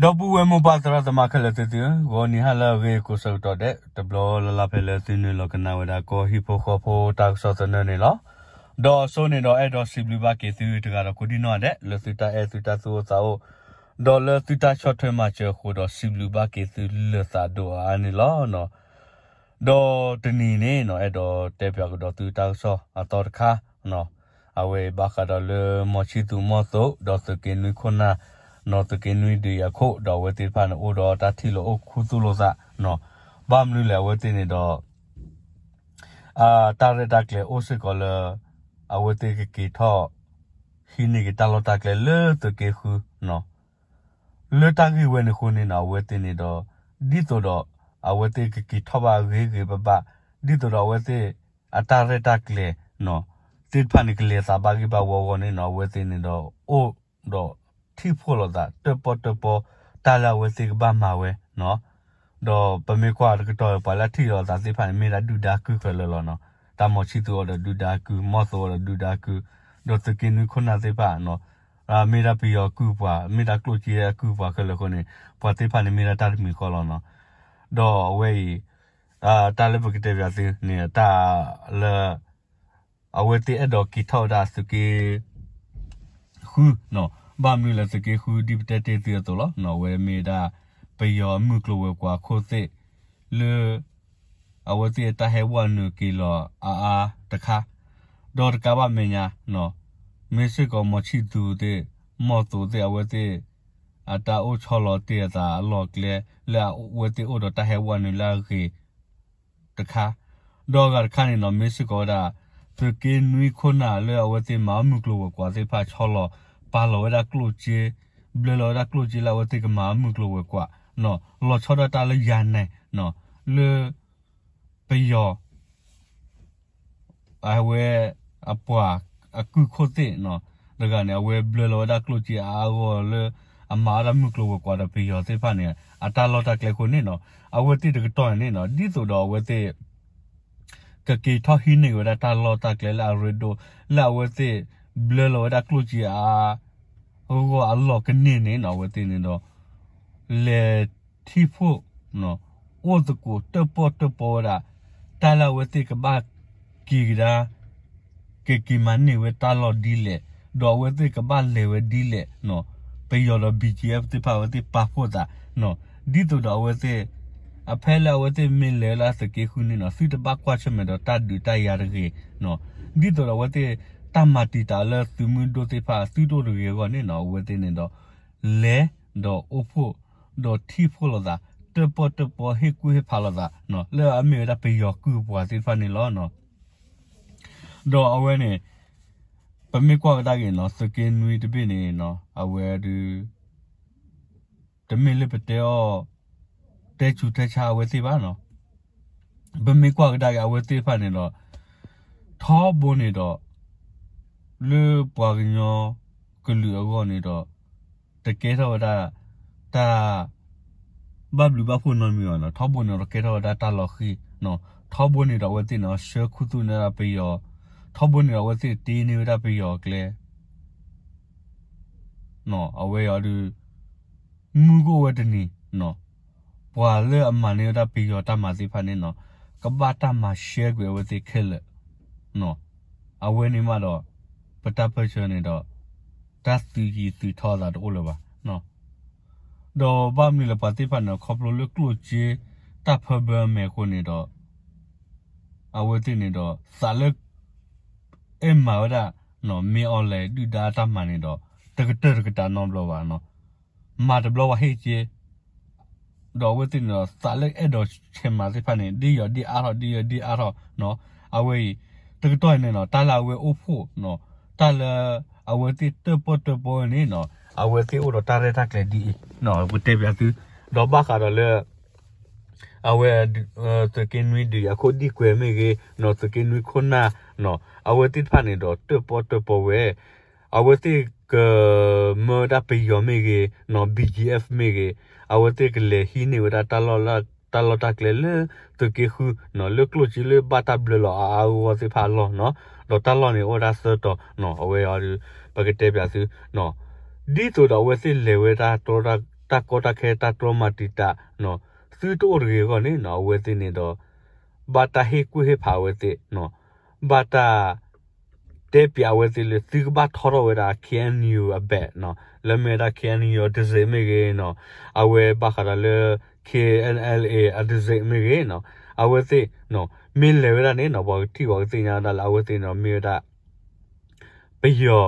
ဒီပုၢ်ဝဲၢ်မိၢ်ပၢ်သရၣ်သမါခဲလၢာ်သ့ၣ်သုဧၢ, ဂီၤနံၤဟါလၢအဂ့ၤကိးဆၢကတီၢ်ဒဲး တဘျီလၢ်လၢ်ဖဲလၢသုနုာ်လီၤကနၣ်ဝဲဒၣ်ကီၢ်ဟံၣ်ဖိဃီဖိတၢ်ကစီၣ်သနၢၣ်န့ၣ်လီၤ. ဒီးအစိန့ၣ်ဒီးအဲၣ်ဒိးစံးဘျုးဘၣ်က့ၤသုတဂၤဒီးကိးဒံၣ်နီၣ်ဒဲး လၢသုတၢ်အဲၣ်သုတၢ်သူၣ်အိၣ်သးအိၣ် ဒီးလၢသုတၢ်ဆီၣ်ထွဲမၤစၢၤအဃိဒီးစံးဘျုးဘၣ်က့ၤသုလၢာ်သးဒိၣ်အါအါန့ၣ်လီၤ. ဒီးတနံၤန့ၣ်နီၣ် အဲၣ်ဒိးတဲပၠးကဒီးသုတၢ်ကစီၣ်အသီတခါ, အဝဲအံၤဘၣ်ဃးဒီးလၢမီၤဆံၣ်သူၤမီၢ်သိး ဒီးသုးက့နွံခိၣ်နၢ်, နီၢ်သုးက့နွံဒုးယၤခိၣ် ဒီးအဝဲသ့ၣ်တဖၣ်န့ၣ် အိၣ်ဒီးတၢ်ထံၣ်လိာ်အိၣ်ခူသူၣ်လိာ်သး, ဘၣ်မနုၤလဲၣ်အဝဲသ့ၣ်န့ၣ်ဒီး တၢ်ရဲၣ်တၢ်ကျဲၤအိၣ်စ့ၢ်ကီးလၢ အဝဲသ့ၣ်ကက့ၤထီၣ် ဟံးန့ၢ်က့ၤတၢ်လီၢ်တၢ်ကျဲလၢသုးက့ဃု လၢတၢ်ဂ့ၢ်ဝဲန့ၣ်အဃိန့ၣ်နီၣ် အဝဲသ့ၣ်န့ၣ်ဒီး ဒ်သိးဒီး အဝဲသ့ၣ်ကက့ၤထီၣ်ဘၣ်ဂ့ၤဂ့ၤဘၣ်ဘၣ်, ဒ်သိးဒီးအဝဲသ့ၣ် အတၢ်ရဲၣ်တၢ်ကျဲၤ သ့ၣ်တဖၣ်န့ၣ် ကလဲၤသးဘၣ်ဂ့ၢ်ဘၣ်ဝီအဂီၢ်န့ၣ်နီၣ် အဝဲသ့ၣ်န့ၣ်ဒီး အိၣ်ဒီးထံၣ်ဖှိၣ်လိာ်သး တၢၣ်ပီၣ်တၢၣ်ပီ တၢ်လၢအဝဲသ့ၣ်ကဘၣ်မၤဝဲ ဒီးပမ့ၢ်ကွၢ်တကတီၢ် ပှၤလၢထံၣ်လိာ်သးသ့ၣ်တဖၣ်န့ၣ် မ့ၢ်ဒၣ်ဒုၣ်ဒါကုၢ်ခဲလၢာ်လီၤနီၣ်. တၢ်မီၤဆံၣ်သူၤအိၣ်ဒီးဒုၣ်ဒါကုၢ်, မီၢ်သိးအိၣ်ဒီးဒုၣ်ဒါကုၢ်, ဒီးသုးက့နွံခိၣ်နၢ်သ့ၣ်တဖၣ် မ့ၢ်ဒၣ်ပယီၤကုၢ်ပှၤ, မ့ၢ်ဒၣ်ကျိၣ်စ့အကုၢ်ပှၤခဲလၢာ်အဃိန့ၣ် ပှၤသ့ၣ်တဖၣ်န့ၣ်မ့ၢ်ဒၣ်တၢ်တမံၤဃီလီၤနီၣ်. ဒီးအဝဲအံၤ တၢ်လၢပကတဲပၠးသုန့ၣ် တၢ်လၢ အဝဲသ့ၣ်အဲၣ်ဒိးက့ၤထီၣ်ဝဲဒၣ်သုးက့ ဃု, ဘၣ်မနုၤလဲၣ် သုးက့ဃုဒ်ပတဲတ့ၢ်သုအသိးလီၤ. အဝဲမ့ၢ်ဝဲဒၣ် ပယီၤအမုၢ်ကျိၤဝဲၤကွာ်ခိၣ်သ့ၣ် လၢ အဝဲသ့ၣ်အတၢ်ဟဲဝဲနုာ်က့ၤလီၤအါအါတခါ, ဒီးတကးဘၣ်မဲာ်ညါ မ့ၢ်စ့ၢ်ကီးမီၤဆံၣ်သူၤသ့ၣ် မီၢ်သိးသ့ၣ် အဝဲသ့ၣ် အတၢ်အိၣ်ဆီလီၤတ့ၢ်အသးအလီၢ်အကျဲ လၢအဝဲသ့ၣ်အိၣ်ဒီးတၢ်ဟဲဝဲနုာ်လၢအဂ့ၤ တခါ, ဒီးအဂၤတခါန့ၣ်နီၣ် မ့ၢ်စ့ၢ်ကီးဝဲဒၣ် သုးက့နွံခိၣ်နၢ်လၢအဝဲသ့ၣ်မၤအီၣ်မုၢ်ကျိၤဝဲၤကွာ်သ့ၣ်တဖၣ်ဆီလီၤ ပာ်လီၤဝဲဒၣ်ကျိၣ်စ့, ဘျၢလီၤဝဲဒၣ်ကျိၣ်စ့လၢအဝဲသ့ၣ်ကမၤအီၣ်မုၢ်ကျိၤဝဲၤကွာ်, လီၤဆီဒၣ်တၢ်လၢယၤနဲၣ် လၢ ပယီၤ အဝဲ အပှၤအကုၢ်ခိၣ်သ့ၣ် တဂၤန့ၣ် အဝဲဘျၢလီၤဝဲဒၣ်ကျိၣ်စ့အါအါဂီၢ်ဂီၢ်လၢ အမၤဝဲဒၣ်မုၢ်ကျိၤဝဲၤကွာ်ဒီးပယီၤသ့ၣ်တဖၣ်န့ၣ် အတၢ်လီၢ်တၢ်ကျဲအဃိန့ၣ်နီၣ် အဝဲသ့ၣ်တကတီၢ်န့ၣ်နီၣ် ဒ်သိးဒီးအဝဲသ့ၣ် ကက့ၤထီၣ်ဟံးန့ၢ်က့ၤဝဲဒၣ်တၢ်လီၢ်တၢ်ကျဲလၢအရ့ဒိၣ် လၢအဝဲသ့ၣ် ဘျၢလီၤဝဲဒၣ်ကျိၣ်စ့အါအါဂီၢ်ဂီၢ်အလီၢ်ကန့ၢ်န့ၣ်နီၣ် အဝဲသ့ၣ်န့ၣ်ဒီး လဲၤထံၣ်ဖှိၣ် အိၣ်သကိးတၢၣ်ပီၣ်တၢၣ်ပီဝဲဒၣ် တၢ်လၢအဝဲသ့ၣ်ကဘၣ်က့ၤကဒါ ကက့ၤမၤန့ၢ်ဝဲတၢ်လီၢ်ဒ်လဲၣ် ဒီးအဝဲသ့ၣ်ကဘၣ်လဲၤဝဲဒ်လဲၣ် ပယီၤဒီး ဘီၣ်ကၠံအ့ၣ် သ့ၣ်တဖၣ်အဝဲသ့ၣ်ပာ်ဖှိၣ်သး ဒ်သိးဒီးအဝဲသ့ၣ် အဖဲလၢအဝဲသ့ၣ်မ့ၢ်လဲၤလၢသုးက့ဃုန့ၣ်နီၣ် သုတဘၣ်ကွၢ်ဆၢၣ်မဲာ်ဒီးတၢ်ဒုးတၢ်ယၤတဂ့ၤ ဒ်သိးဒီးအဝဲသ့ၣ် တၢ်မၤတံာ်တာ်လၢသုးမုၢ်ဒိၣ်သ့ၣ်တဖၣ် သုတအိၣ်တဂ့ၤအဂီၢ်န့ၣ်နီၣ် အဝဲသ့ၣ်န့ၣ်ဒီး လဲၤဒီးအိၣ်ဖှိၣ် ဒီးထံၣ်ဖှိၣ်လိာ်သး တၢၣ်ပီၣ်တၢၣ်ပီဟ့ၣ်ကူၣ်ဟ့ၣ်ဖးလိာ်သး လၢအမ့ၢ်ဝဲဒၣ်ပယီၤကုၢ်ပှၤသ့ၣ်တဖၣ်န့ၣ်လီၤ. ဒီးအဝဲန့ၣ် ပမ့ၢ်ကွၢ်ကဒါက့ၤနီၣ် သုးက့နွံတဘ့ၣ်န့ၣ်နီၣ် အဝဲဒုး တမ့ၢ်လၢပတဲအီၤ တဲဆူးတဲဆါအဝဲသ့ၣ်ဘၣ်နီၣ်. ပမ့ၢ်ကွၢ်ကဒါက့ၤအဝဲသ့ၣ်တဖၣ်န့ၣ်ဒီး ထီဘိန့ၣ်ဒီး လၢပှၤကညီကလုာ်အဂီၢ်န့ၣ်ဒီး တကဲထီၣ်ဝဲဒၣ် တၢ် ဘၣ်ဘျုးဘၣ်ဖှိၣ်နီတမံၤဘၣ်နီၣ်. ထီဘိန့ၣ်ဒီးကဲထီၣ်ဝဲဒၣ်တၢ်လီၤဃံၤ ထီဘိန့ၣ်ဒီးအဝဲသ့ၣ်န့ၣ် ဆှၢခူသူၣ်န့ၢ်ဒၣ်ပယီၤ, ထီဘိန့ၣ်ဒီးအဝဲသ့ၣ်တ့န့ၢ်ဝဲဒၣ်ပယီၤအကျဲ အဝဲအံၤဒီး မုၢ်ကအိၣ်ဝဲတနံၤ ပှၤလၢအမၤန့ၢ်ဝဲဒၣ်ပယီၤတၢ်မၤသ့ၣ်တဖၣ်န့ၣ်နီၣ် ကဘၣ်တၢ်မၤရှဲကွံာ်အဝဲသ့ၣ်ခဲလၢာ် အဝဲန့ၣ်မးဒီး ပတၢ်ပၢၢ်ဆၢန့ၣ်ဒီး တၢ်သုးယံၤသုးထီအသးတအိၣ်လၢၤဘၣ်. ဒီးဘၣ်မနုၤလၢပှၤသ့ၣ်တဖၣ်န့ၣ် ခီဖျိလၢကျိၣ်စ့တၢ်ဖၢဘၢအမဲာ်အဃိန့ၣ်ဒီး အဝဲသ့ၣ်န့ၣ်ဒီး သးလၢ အဲၣ်မၤဝဲဒၣ် မ့ၢ်အီၤလဲၣ် ဒုၣ်ဒါအတၢ်မၤန့ၣ်ဒီး တကတၢၢ်တကတၢၢ်နီတဘျီဘၣ် မၤတဘျီဝဲဟ့ၣ်က့ ဒီးအဝဲသ့ၣ်န့ၣ်ဒီး သးလၢအဲၣ်ဒိးဆဲးမၤသ့ၣ်တဖၣ်န့ၣ် ဒ်ယီၤဒ်အါထီၣ် ဒ်ယီၤဒ်အါထီၣ် အဝဲအံၤ တကတီၢ်အံၤန့ၣ်နီၣ် တၢ်လၢအဝဲအိၣ်ဖှိၣ် တၢ်လၢ အဝဲသ့ၣ်တၢၣ်ပီၣ်တၢၣ်ပီန့ၣ်နီၣ် အဝဲသ့ၣ်အိၣ်ဒီးတၢ်ရဲၣ်တၢ်ကျဲၤဒ်အံၤ ပကတဲပၠးသု ဒီးဘၣ်ဃးဒီးလၢ အဝဲ သုးက့နွံဒုးယၤခိၣ်ဒံၣ်ကွဲၤမ့ၢ်ဂ့ၤ သုးက့နွံခိၣ်နၢ် အဝဲသ့ၣ်တဖၣ်န့ၣ်ဒီး တၢၣ်ပီၣ်တၢၣ်ပီဝဲ အဝဲသ့ၣ်ကမၢဝဲဒၣ်ပယီၤမ့ၢ်ဂ့ၤ ဘီၣ်ကၠံအ့ၣ် မ့ၢ်ဂ့ၤ အဝဲသ့ၣ်ကလဲၤဟံးန့ၢ်ဝဲဒၣ် တၢ်လီၢ်တၢ်ကျဲလၢ သုးက့ဃု လၢကျိၣ်စ့လၢဘၣ်တၢ်ဘျၢလီၤအါအါဂီၢ်ဂီၢ်သ့ၣ်တဖၣ်အလီၢ် ဒီးတၢ်လီၢ်န့ၣ်အိၣ်ဝဲဒၣ်သၢတီၤ အဝဲအံၤဒီး ပကတဲပၠးသု ဒ်သိးဒီးအဝဲသ့ၣ်လဲၤဝဲဒၣ်တြီတၢ် တၢ်ကီတၢ်ခဲတၢ်တြီမၤတံာ်တာ်နီၤ သုတအိၣ်တဂ့ၤအဂီၢ်န့ၣ်နီၤ အဝဲသ့ၣ်န့ၣ်ဒီး ဘၣ်တၢ်ဟ့ၣ်ကူၣ်ဟ့ၣ်ဖးအဝဲသ့ၣ်နီၤ ဘၣ်တၢ် တဲပၠးအဝဲသ့ၣ်လၢသုကဘၣ်ထီထီၣ်ဝဲဒၣ် K N U အဘဲးနီၤ လၢမ့ၢ်ဝဲဒၣ် K N U အတံဆိပ်မ့ၢ်ဂ့ၤနီၤ အဝဲဘၣ်ဃးဒီးလၢ K N L A အတံဆိပ်မ့ၢ်ဂ့ၤနီၤ အဝဲသ့ၣ်နီၤ မ့ၢ်လဲၤဝဲဒၣ်န့ၣ်နီၤ ပှၤကထံၣ်ပှၤကသ့ၣ်ညါဝဲဒၣ်လၢအဝဲသ့ၣ်နီၤ မ့ၢ်ဝဲဒၣ် ပယီၤ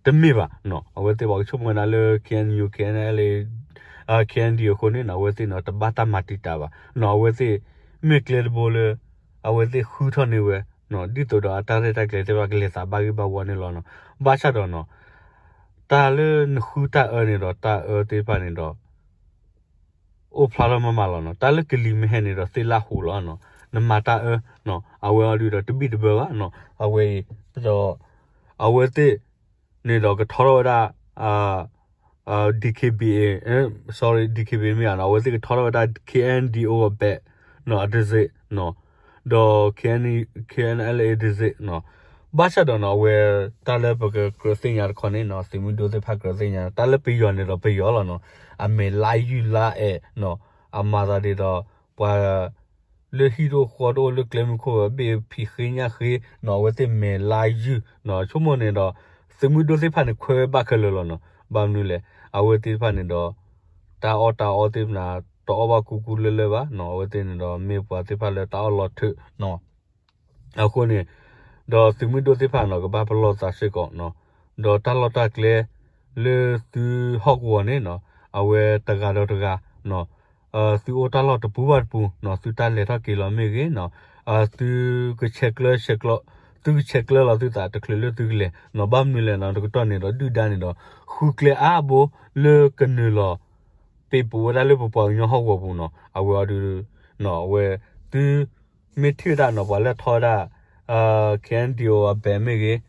တမ့ၢ်ဘၣ်နီၤ အဝဲသ့ၣ်ပှၤကဆိကမိၣ်ဝဲဒၣ်လၢ K N U K N L A K N D အဃိန့ၣ်နီၤ အဝဲသ့ၣ်နီၤ တဘၣ်တၢ်မၤတံာ်တာ်ဘၣ်နီၤ အဝဲသ့ၣ် မ့ၢ်ကျဲတဘိလၢ အဝဲသ့ၣ်ဃုထီၣ်န့ၢ်ဝဲနီၤ ဒ်သိးဒီးအတၢ်ရဲၣ်တၢ်ကျဲၤသ့ၣ်တဖၣ်ကလဲၤသးဘၣ်ဂ့ၢ်ဘၣ်ဝီန့ၣ်လီၤနီၤ ဘၣ်ဆၣ်ဒီးနီၤ တၢ်လၢနဃုတၢ်အၢန့ၣ်ဒီး တၢ်အၢသ့ၣ်တဖၣ်န့ၣ်ဒီး အိၣ်ဖျါထီၣ်မးမးလီၤနီၤ တၢ်လၢကလံၤမ့ၢ်ဟဲန့ၣ်ဒီးသ့ၣ်လၢဟူးလီၤနီၤ နမၤတၢ်အၢနီၤ အဝဲအီၤဒုးဒီးတဘံၣ်တဘၢဘၣ်နီၤ အဝဲအံၤ ဒီး အဝဲသ့ၣ်န့ၣ်ဒီးကထီထီၣ်ဝဲဒၣ် D K B A sorry D K B A မ့ၢ်ဧါနီၤ အဝဲသ့ၣ်ကထီထီၣ်ဝဲဒၣ် K N D O အဘဲးနီၤ အတံဆိပ်နီၤ ဒီး K N L A တံဆိပ်နီၤ ဘၣ်ဆၣ်ဒီးနီၤ အဝဲ တၢ်လၢပကကြၢးသ့ၣ်ညါတခီန့ၣ်နီၤ သုးမုၢ်ဒိၣ်သ့ၣ်တဖၣ်ကြၢးသ့ၣ်ညါ တၢ်လၢပယီၤန့ၣ်ဒီးပယီၤလီၤနီၤ အမဲာ်လါယုၢ်လါအဲၣ်နီၤ အမၤသးဒ်ဒီး ပှၤ လၢဟံၣ်တအိၣ်ဃီတအိၣ်လၢကျဲမုၢ်ခိၣ် ဘ့ၣ်ဖံးဃ့ညၣ်ဃ့နီၤ အဝဲသ့ၣ်မဲာ်လါယုၢ်နီၤ ဆိကမိၣ်န့ၣ်ဒီး သုးမုၢ်ဒိၣ်သ့ၣ်တဖၣ်န့ၣ် ခွဲးဝဲဘၣ်ခဲလၢာ်လီၤနီၤ ဘၣ်မနုၤလဲၣ် အဝဲသ့ၣ်တဖၣ်န့ၣ်ဒီး တၢ်အီၣ်တၢ်အီသ့ၣ်တဖၣ်န့ၣ် တအီၣ်ဘၣ်ကူကူလၢလၢဘၣ်နီၤ အဝဲသ့ၣ်န့ၣ်ဒီး မ့ၢ်ပှၤသ့ၣ်တဖၣ်လၢတၢ်အီၣ်လီၤထုးနီၤ အဃိန့ၣ် ဒီးသုးမုၢ်ဒိၣ်သ့ၣ်တဖၣ်နီၤ ကဘၣ်ပလီၢ်သးစ့ၢ်ကီးနီၤ ဒီးတၢ်လီၢ်တၢ်ကျဲ လၢသုဟီၣ်ကဝီၤန့ၣ်နီၤ အဝဲတဂၤဒီးတဂၤနီၤ သုအိၣ်တၢ်လီၢ်တပူၤဘၣ်တပူၤနီၤ သုတၢ်လဲၤထီၣ်က့ၤလီၤမ့ၢ်ဂ့ၤနီၤ သုကဆဲးကျၢ သုကဆဲးကျၢလီၤသုသးတချုးလၢသုကလဲၤနီၤ ဘၣ်မနုၤလဲၣ်နီၤ တကတီၢ်န့ၣ်ဒီး ဒုၣ်ဒါန့ၣ်ဒီး ဃုကျဲအါဘိ လၢကနုာ်လီၤ ပ့ၤပူၤဝဲဒၣ်လၢပပှၤကညီဟီၣ်ကဝီၤပူၤနီၤ အဝဲအီၤဒုး အဝဲ သု မ့ၢ်ထံၣ်ဝဲဒၣ်နီၤ ပှၤလၢထီဝဲဒၣ် K N D O အဘဲးမ့ၢ်ဂ့ၤ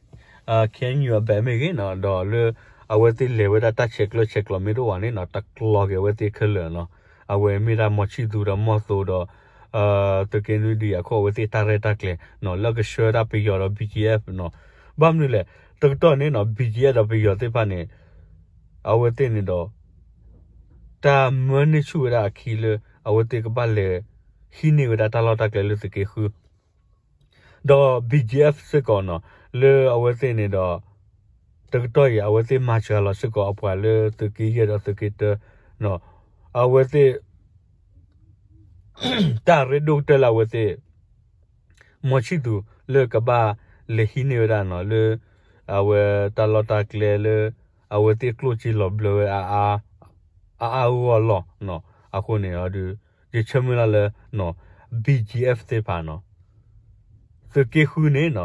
K N U အဘဲးမ့ၢ်ဂ့ၤနီၤ ဒီးလၢ အဝဲသ့ၣ်လဲၤဝဲဒၣ်တၢ်ဆဲးကျၢဆဲးကျိးမ့ၢ်တအိၣ်ဘၣ်န့ၣ်နီၤ တကျိးက့ၤအဝဲသ့ၣ်ခဲလၢာ်နီၤ အဝဲမ့ၢ်ဒၣ်မီၤဆံၣ်သူၤဒီးမီၢ်သိးဒီး သုးက့နွံဒံးအခိၣ် အဝဲသ့ၣ်တၢ်ရဲၣ်တၢ်ကျဲၤနီၤ လၢကဆှၢဒၣ်ပယီၤဒီး B G F နီၤ ဘၣ်မနုၤလဲၣ် တကတီၢ်န့ၣ်နီၤ B G F ဒီးပယီၤသ့ၣ်တဖၣ်န့ၣ် အဝဲသ့ၣ်န့ၣ်ဒီး တၢ်မၢန့ၢ်ဆူၣ်ဝဲဒၣ်အခံလၢ အဝဲသ့ၣ်ကဘၣ်လဲၤ ဟံးန့ၢ်ဝဲဒၣ်တၢ်လီၢ်တၢ်ကျဲလၢသုးက့ဃု ဒီး B G F စ့ၢ်ကီးနီၤ လၢအဝဲသ့ၣ်န့ၣ်ဒီး တကတီၢ်အံၤ အဝဲသ့ၣ်မၤစှၤလီၤစ့ၢ်ကီးအပှၤလၢသုးက့ယဲၢ်ဒီးသုးက့တၢနီၤ အဝဲသ့ၣ် တၢ်ရ့ဒိၣ်ကတၢၢ်လၢအဝဲသ့ၣ် မီၤဆံၣ်သူၤလၢကဘၣ်လဲၤဟံးန့ၢ်ဝဲဒၣ်နီၤ လၢ အဝဲတၢ်လီၢ်တၢ်ကျဲလၢ အဝဲသ့ၣ်ကျိၣ်စ့လီၤဘျၢဝဲ အါအါဂီၢ်ဂီၢ်လီၤနီၤ အဃိန့ၣ်ဒီး ယဆၢမုၢ်လၢ်လၢနီၤ B G F သ့ၣ်တဖၣ်နီၤ သုးက့ဃုန့ၣ်နီၤ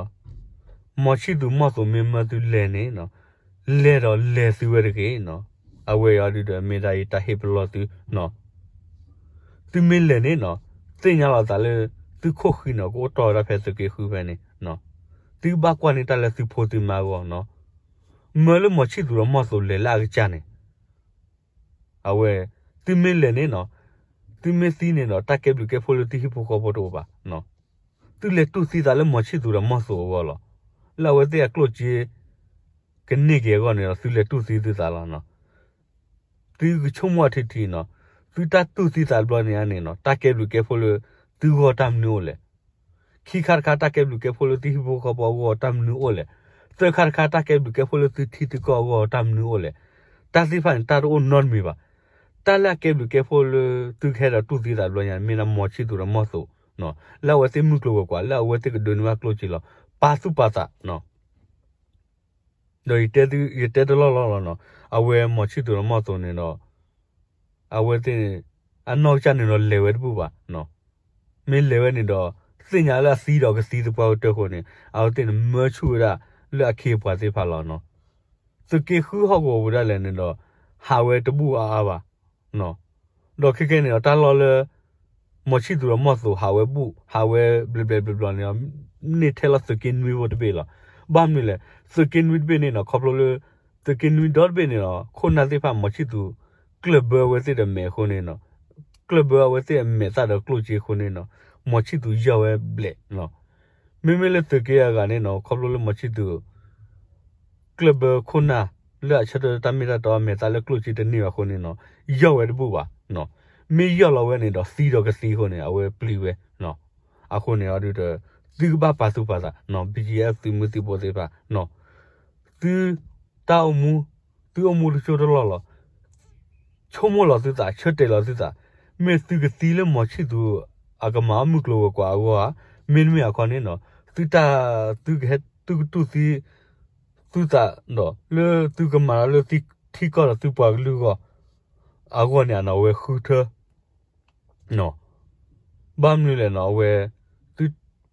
မီၤဆံၣ်သူၤမီၢ်သိးမ့ၢ်မၢသုလဲၤန့ၣ်နီၤ လဲၤဒီးလဲၤသုဝဲတဂ့ၤနီၤ အဝဲအံၤဒုးဒီးမ့ၢ်ဒၣ်ယတၢ်ဟ့ၣ်ပလီၢ်သုနီၤ သုမ့ၢ်လဲၤန့ၣ်နီၤ သ့ၣ်ညါလီၤသးလၢ သုခိၣ်ဃံနီၤ ကအိၣ်တီၢ်ဝဲဒၣ်ဖဲသုးက့ဃုဖဲန့ၣ် သုကဘၣ်ကွၢ်န့ၢ်တၢ်လၢသုဖိသုမါအဂီၢ်နီၤ မၢလၢမီၤဆံၣ်သူၤဒီးမီၢ်သိးလဲၤလၢအကစၢ်န့ၣ် အဝဲ သုမ့ၢ်လဲၤန့ၣ်နီၤ သုမ့ၢ်သံန့ၣ်ဒီး တၢ်ကဲဘျုးကဲဖှိၣ်လၢသုဟံၣ်ဖိဃီဖိတအိၣ်ဘၣ်နီၤ သုလဲၤတူၢ်သံသးလၢမီၤဆံၣ်သူၤဒီးမီၢ်သိးအဂီၢ်လီၤ လၢအဝဲသ့ၣ်အကျိၣ်စ့ ကန့ၢ်က့ၤအဂီၢ်န့ၣ်ဒီး သုလဲၤတူၢ်သံသုသးလီၤနီၤ သုကဆိကမိၣ်ထံထံနီၤ သုတၢ်တူၢ်သံသးတဘျီန့ၣ်န့ၣ်နီၤ တၢ်ကဲဘျုးကဲဖှိၣ်လၢသုဂီၢ်တၢ်မနုၤအိၣ်လဲၣ် ခံခါတခါတၢ်ကဲဘျုးကဲဖှိၣ်လၢသုဟံၣ်ဖိဃီဖိအဂီၢ်တၢ်မနုၤအိၣ်လဲၣ်, သၢခါတခါတၢ်ကဲဘျုးကဲဖှိၣ်လၢသုထံသုကီၢ်အဂီၢ်တၢ်မနုၤအိၣ်လဲၣ်. တၢ်သ့ၣ်တဖၣ်န့ၣ်တၢ်တအိၣ်နီတမံၤဘၣ်. တၢ်လၢအကဲဘျုးကဲဖှိၣ်လၢသုကဟဲဒီးတူၢ်သံသးတဘျီညါ မ့ၢ်ဒၣ်မီၤဆံၣ်သူၤဒီးမီၢ်သိး လၢအဝဲသ့ၣ်မုၢ်ကျိၤဝဲၤကွာ် လၢအဝဲသ့ၣ်ကဒိးန့ၢ်ဘၣ်ကျိၣ်စ့လီၤ. ပာ်သူၣ်ပာ်သး ဒီးယတဲတလီၢ်လီၢ်လီၤနီၤ, အဝဲမီၤဆံၣ်သူၤဒီးမီၢ်သိးန့ၣ်ဒီး အဝဲသ့ၣ် အနီၢ်ကစၢ်န့ၣ်ဒီးလဲၤဝဲတဘူၣ်ဘၣ်. မ့ၢ်လဲၤဝဲန့ၣ်ဒီး သ့ၣ်ညါလၢအသံဒီးကသံသပှၢ်ကတၢၢ်အဃိန့ၣ် အဝဲသ့ၣ်န့ၣ်မၢဆူၣ်ဝဲဒၣ်လၢအခ့အပှၤသ့ၣ်တဖၣ်လီၤနီၤ. သုးက့ဃုဟီၣ်ကဝီၤပူၤဒၣ်လဲာ်န့ၣ်ဒီး ဟးဝဲတဘူၣ်အါအါဘၣ်. ဒီးခဲကဲန့ၣ်ဒီး တၢ်လီၢ်လၢ မီၤဆံၣ်သူၤဒီးမီၢ်သိးဟးဝဲဘူၣ် ဟးဝဲဘျီဘျီဘျီဘျီန့ၣ်ဒီး န့ၢ်ထဲလီၤသုးက့နွံဖိတဘ့ၣ်လီၤ. ဘၣ်မနုၤလဲၣ်, သုးက့နွံတဘ့ၣ်န့ၣ်ဒီး ခီဖျိလၢ သုးက့နွံဒီတဘ့ၣ်န့ၣ်ဒီး ခိၣ်နၢ်သ့ၣ်တဖၣ်မီၤဆံၣ်သူၤ ကျၢၢ်ဘၢအဝဲသ့ၣ်ဒီးမဲာ်အဃိန့ၣ် ကျၢၢ်ဘၢအဝဲသ့ၣ်အမဲာ်သၣ်ဒီးကျိၣ်စ့အဃိန့ၣ်ဒီး မီၤဆံၣ်သူၤယီၢ်ဝဲဘျဲး. မ့မ့ၢ်လၢသုးက့အဂၤန့ၣ်ဒီး ခီဖျိလၢမီၤဆံၣ်သူၤ ကျၢၢ်ဘၢခိၣ်နၢ် လၢအဆၢထၢၣ်တၢ်မ့ၢ်တၢ်တီအမဲာ်သၣ်လၢကျိၣ်စ့တန့ၢ်ဘၣ်အဃိန့ၣ်နီၤ, ယီၢ်ဝဲတဘူၣ်ဘၣ်နီၤ. မ့ၢ်ယီၢ်လီၤဝဲန့ၣ်ဒီးသံဒီးကသံအဃိန့ၣ် အဝဲပျံၤဝဲနီၤ. အဃိန့ၣ်အီၤဒုးဒီး သုကဘၣ်ပာ်သူၣ်ပာ်သးနီၤ, BGF သုးမုၢ်သံၣ်ဘိသ့ၣ်တဖၣ်နီၤ, သုတၢ်အိၣ်မူ, သုအိၣ်မူတကၠိတလီၢ်လီၤ. ဆိကမိၣ်လီၤသုသး, ဆၢတဲာ်လီၤသုသး, မ့ၢ်သုကသံလၢမီၤဆံၣ်သူၤအကမၤအီၣ်မုၢ်ကျိၤဝဲၤကွာ်အဂီၢ်ဧါ, မ့တမ့ၢ်အခီန့ၣ်နီၤ, သုတၢ်, သုကဟဲ, သုကတူၢ်သံ သုသးဒီး လၢသုကမၤတၢ်လၢထံကီၢ်ဒီးသုပှၤကလုာ်အဂီၢ်, အဂီၢ်န့ၣ်နီၤ အဝဲဃုထၢ ဘၣ်မနုၤလဲၣ်နီၤ, အဝဲ,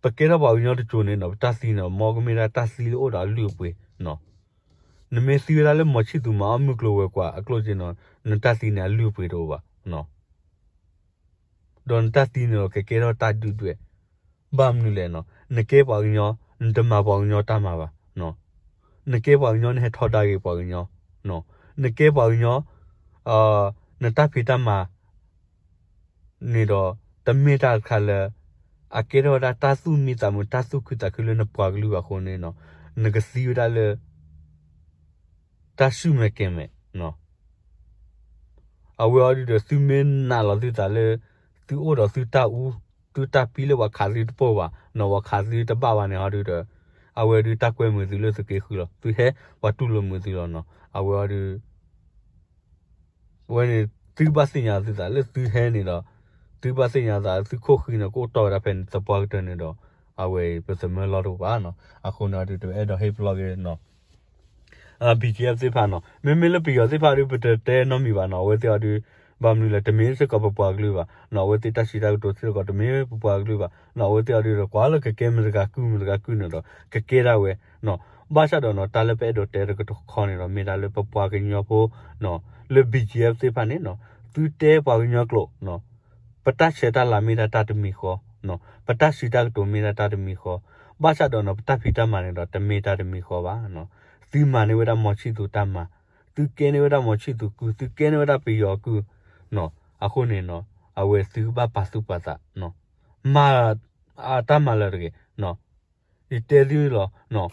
ပကဲထီၣ်ပှၤကညီတကၠိန့ၣ်နီၤ, ပတၢ်သံန့ၣ် မ်ကမ့ၢ်ဒၣ်တၢ်သံလၢအိၣ်ဒီးအလုၢ်အပှ့ၤနီၤ. နမ့ၢ်သံဝဲဒၣ်လၢမီၤဆံၣ်သူၤမၤအီၣ်မုၢ်ကျိၤဝဲၤကွာ်အကျိၣ်စ့နီၤ, နတၢ်သံန့ၣ်အလုၢ်အပှ့ၤတအိၣ်ဘၣ် ဒီးနတၢ်သံန့ၣ်ဒီးကကဲထီၣ်တၢ်ဒုၣ်ဒွဲၣ်, ဘၣ်မနုၤလဲၣ်နီၤ, နကဲပှၤကညီ, နတမၤပှၤကညီတၢ်မၤဘၣ်, နကဲပှၤကညီ နဟဲထီဒါက့ၤပှၤကညီ, နကဲပှၤကညီ, နတၢ်ဖံးတၢ်မၤ န့ၣ်ဒီး တမ့ၢ်တၢ်တခါလၢ အကဲထီၣ်ဝဲဒၣ်တၢ်သူၣ်မံသးမုာ် တၢ်သူၣ်ခုသးခုလၢနပှၤကလုာ်ဘၣ်အဃိန့ၣ်နီၤ, နကသံဝဲဒၣ်လၢ တၢ်ဆူၣ်မဲာ်ကဲၤမဲာ် အဝဲအီၤဒုးဒီး သုမ့ၢ်နာ်လီၤသုသးလၢ သုအိၣ်ဒီးသုတၢ်အူ, သုတၢ်ပံလၢပှၤခးသုတပိၢ်ဘၣ်နီၤ, ပှၤခးသုတဘၣ်ဘၣ်န့ၣ်အီၤဒုးဒီး အဝဲဒုးတၢ်ကွဲမုာ်သုလၢသုးက့ဃုလီၤ. သုဟဲပှၤတူၢ်လိာ်မုာ်သုလီၤနီၤ. အဝဲအီၤဒုး ဝဲန့ၣ် သုကဘၣ်သ့ၣ်ညါသုသးလၢသုဟဲန့ၣ်ဒီး သုကဘၣ်သ့ၣ်ညါသး သုခိၣ်ဃံန့ၣ် ကအိၣ်တီၢ်ဝဲဒၣ်ဖဲန့ၣ်သပှၢ်ကတၢၢ်န့ၣ်ဒီး အဝဲအံၤ ပသမၢလီၢ်တအိၣ်ဘၣ်နီၤ. အဃိန့ၣ်အီၤဒုး တအဲၣ်ဒိးဟ့ၣ်ပလီၢ်က့ၤနီၤ BGF သ့ၣ်တဖၣ်နီၤ. မ့မ့ၢ်လၢပယီၤသ့ၣ်တဖၣ်ဒုး ပတတဲနီတမံၤဘၣ်နီၤ. အဝဲသ့ၣ်အီၤဒုး ဘၣ်မနုၤလဲၣ် တမ့ၢ်စ့ၢ်ကီးပပှၤကလုာ်ဘၣ်နီၤ. အဝဲသ့ၣ်တၢ်စံးတၢ်ကတိၤစ့ၢ်ကီး တမ့ၢ်ပပှၤကလုာ်ဘၣ်နီၤ. အဝဲသ့ၣ်အီၤဒုးဒီး ကွၢ်လၢကကဲမတၤတဂၤကုၢ်မတၤတဂၤကုၢ်န့ၣ်ဒီး ကကဲဒၣ်ဝဲနီၤ. ဘၣ်ဆၣ်ဒီးနီၤ တၢ်လၢပအဲၣ်ဒိးတဲတကတီၢ်ခီန့ၣ်ဒီး မ့ၢ်ဒၣ်လၢပပှၤကညီဖိနီၤ လၢ BGF သ့ၣ်တဖၣ်န့ၣ်နီၤ သုတဲပှၤကညီကျိာ်နီၤ ပတၢ်ဆဲးတၢ်လၤမ့ၢ်ဒၣ်တၢ်တမံၤဃီနီၤ, ပတၢ်စံးတၢ်ကတိၤမ့ၢ်ဒၣ်တၢ်တမံၤဃီ, ဘၣ်ဆၣ်ဒီးနီၤ ပတၢ်ဖံးတၢ်မၤန့ၣ်ဒီး တမ့ၢ်တၢ်တမံၤဃီဘၣ်နီၤ. သုမၤန့ၢ်ဝဲဒၣ်မီၤဆံၣ်သူၤတၢ်မၤ, သုကဲန့ၢ်ဝဲဒၣ်မီၤဆံၣ်သူၤကုၢ်, သုကဲန့ၢ်ဝဲဒၣ်ပယီၤကုၢ်နီၤ. အဃိန့ၣ်နီၤ အဝဲသုကဘၣ်ပာ်သူၣ်ပာ်သးနီၤ, မၤအတၢ်မၤလၢာ်တဂ့ၤနီၤ. ယတဲသုလီၤနီၤ,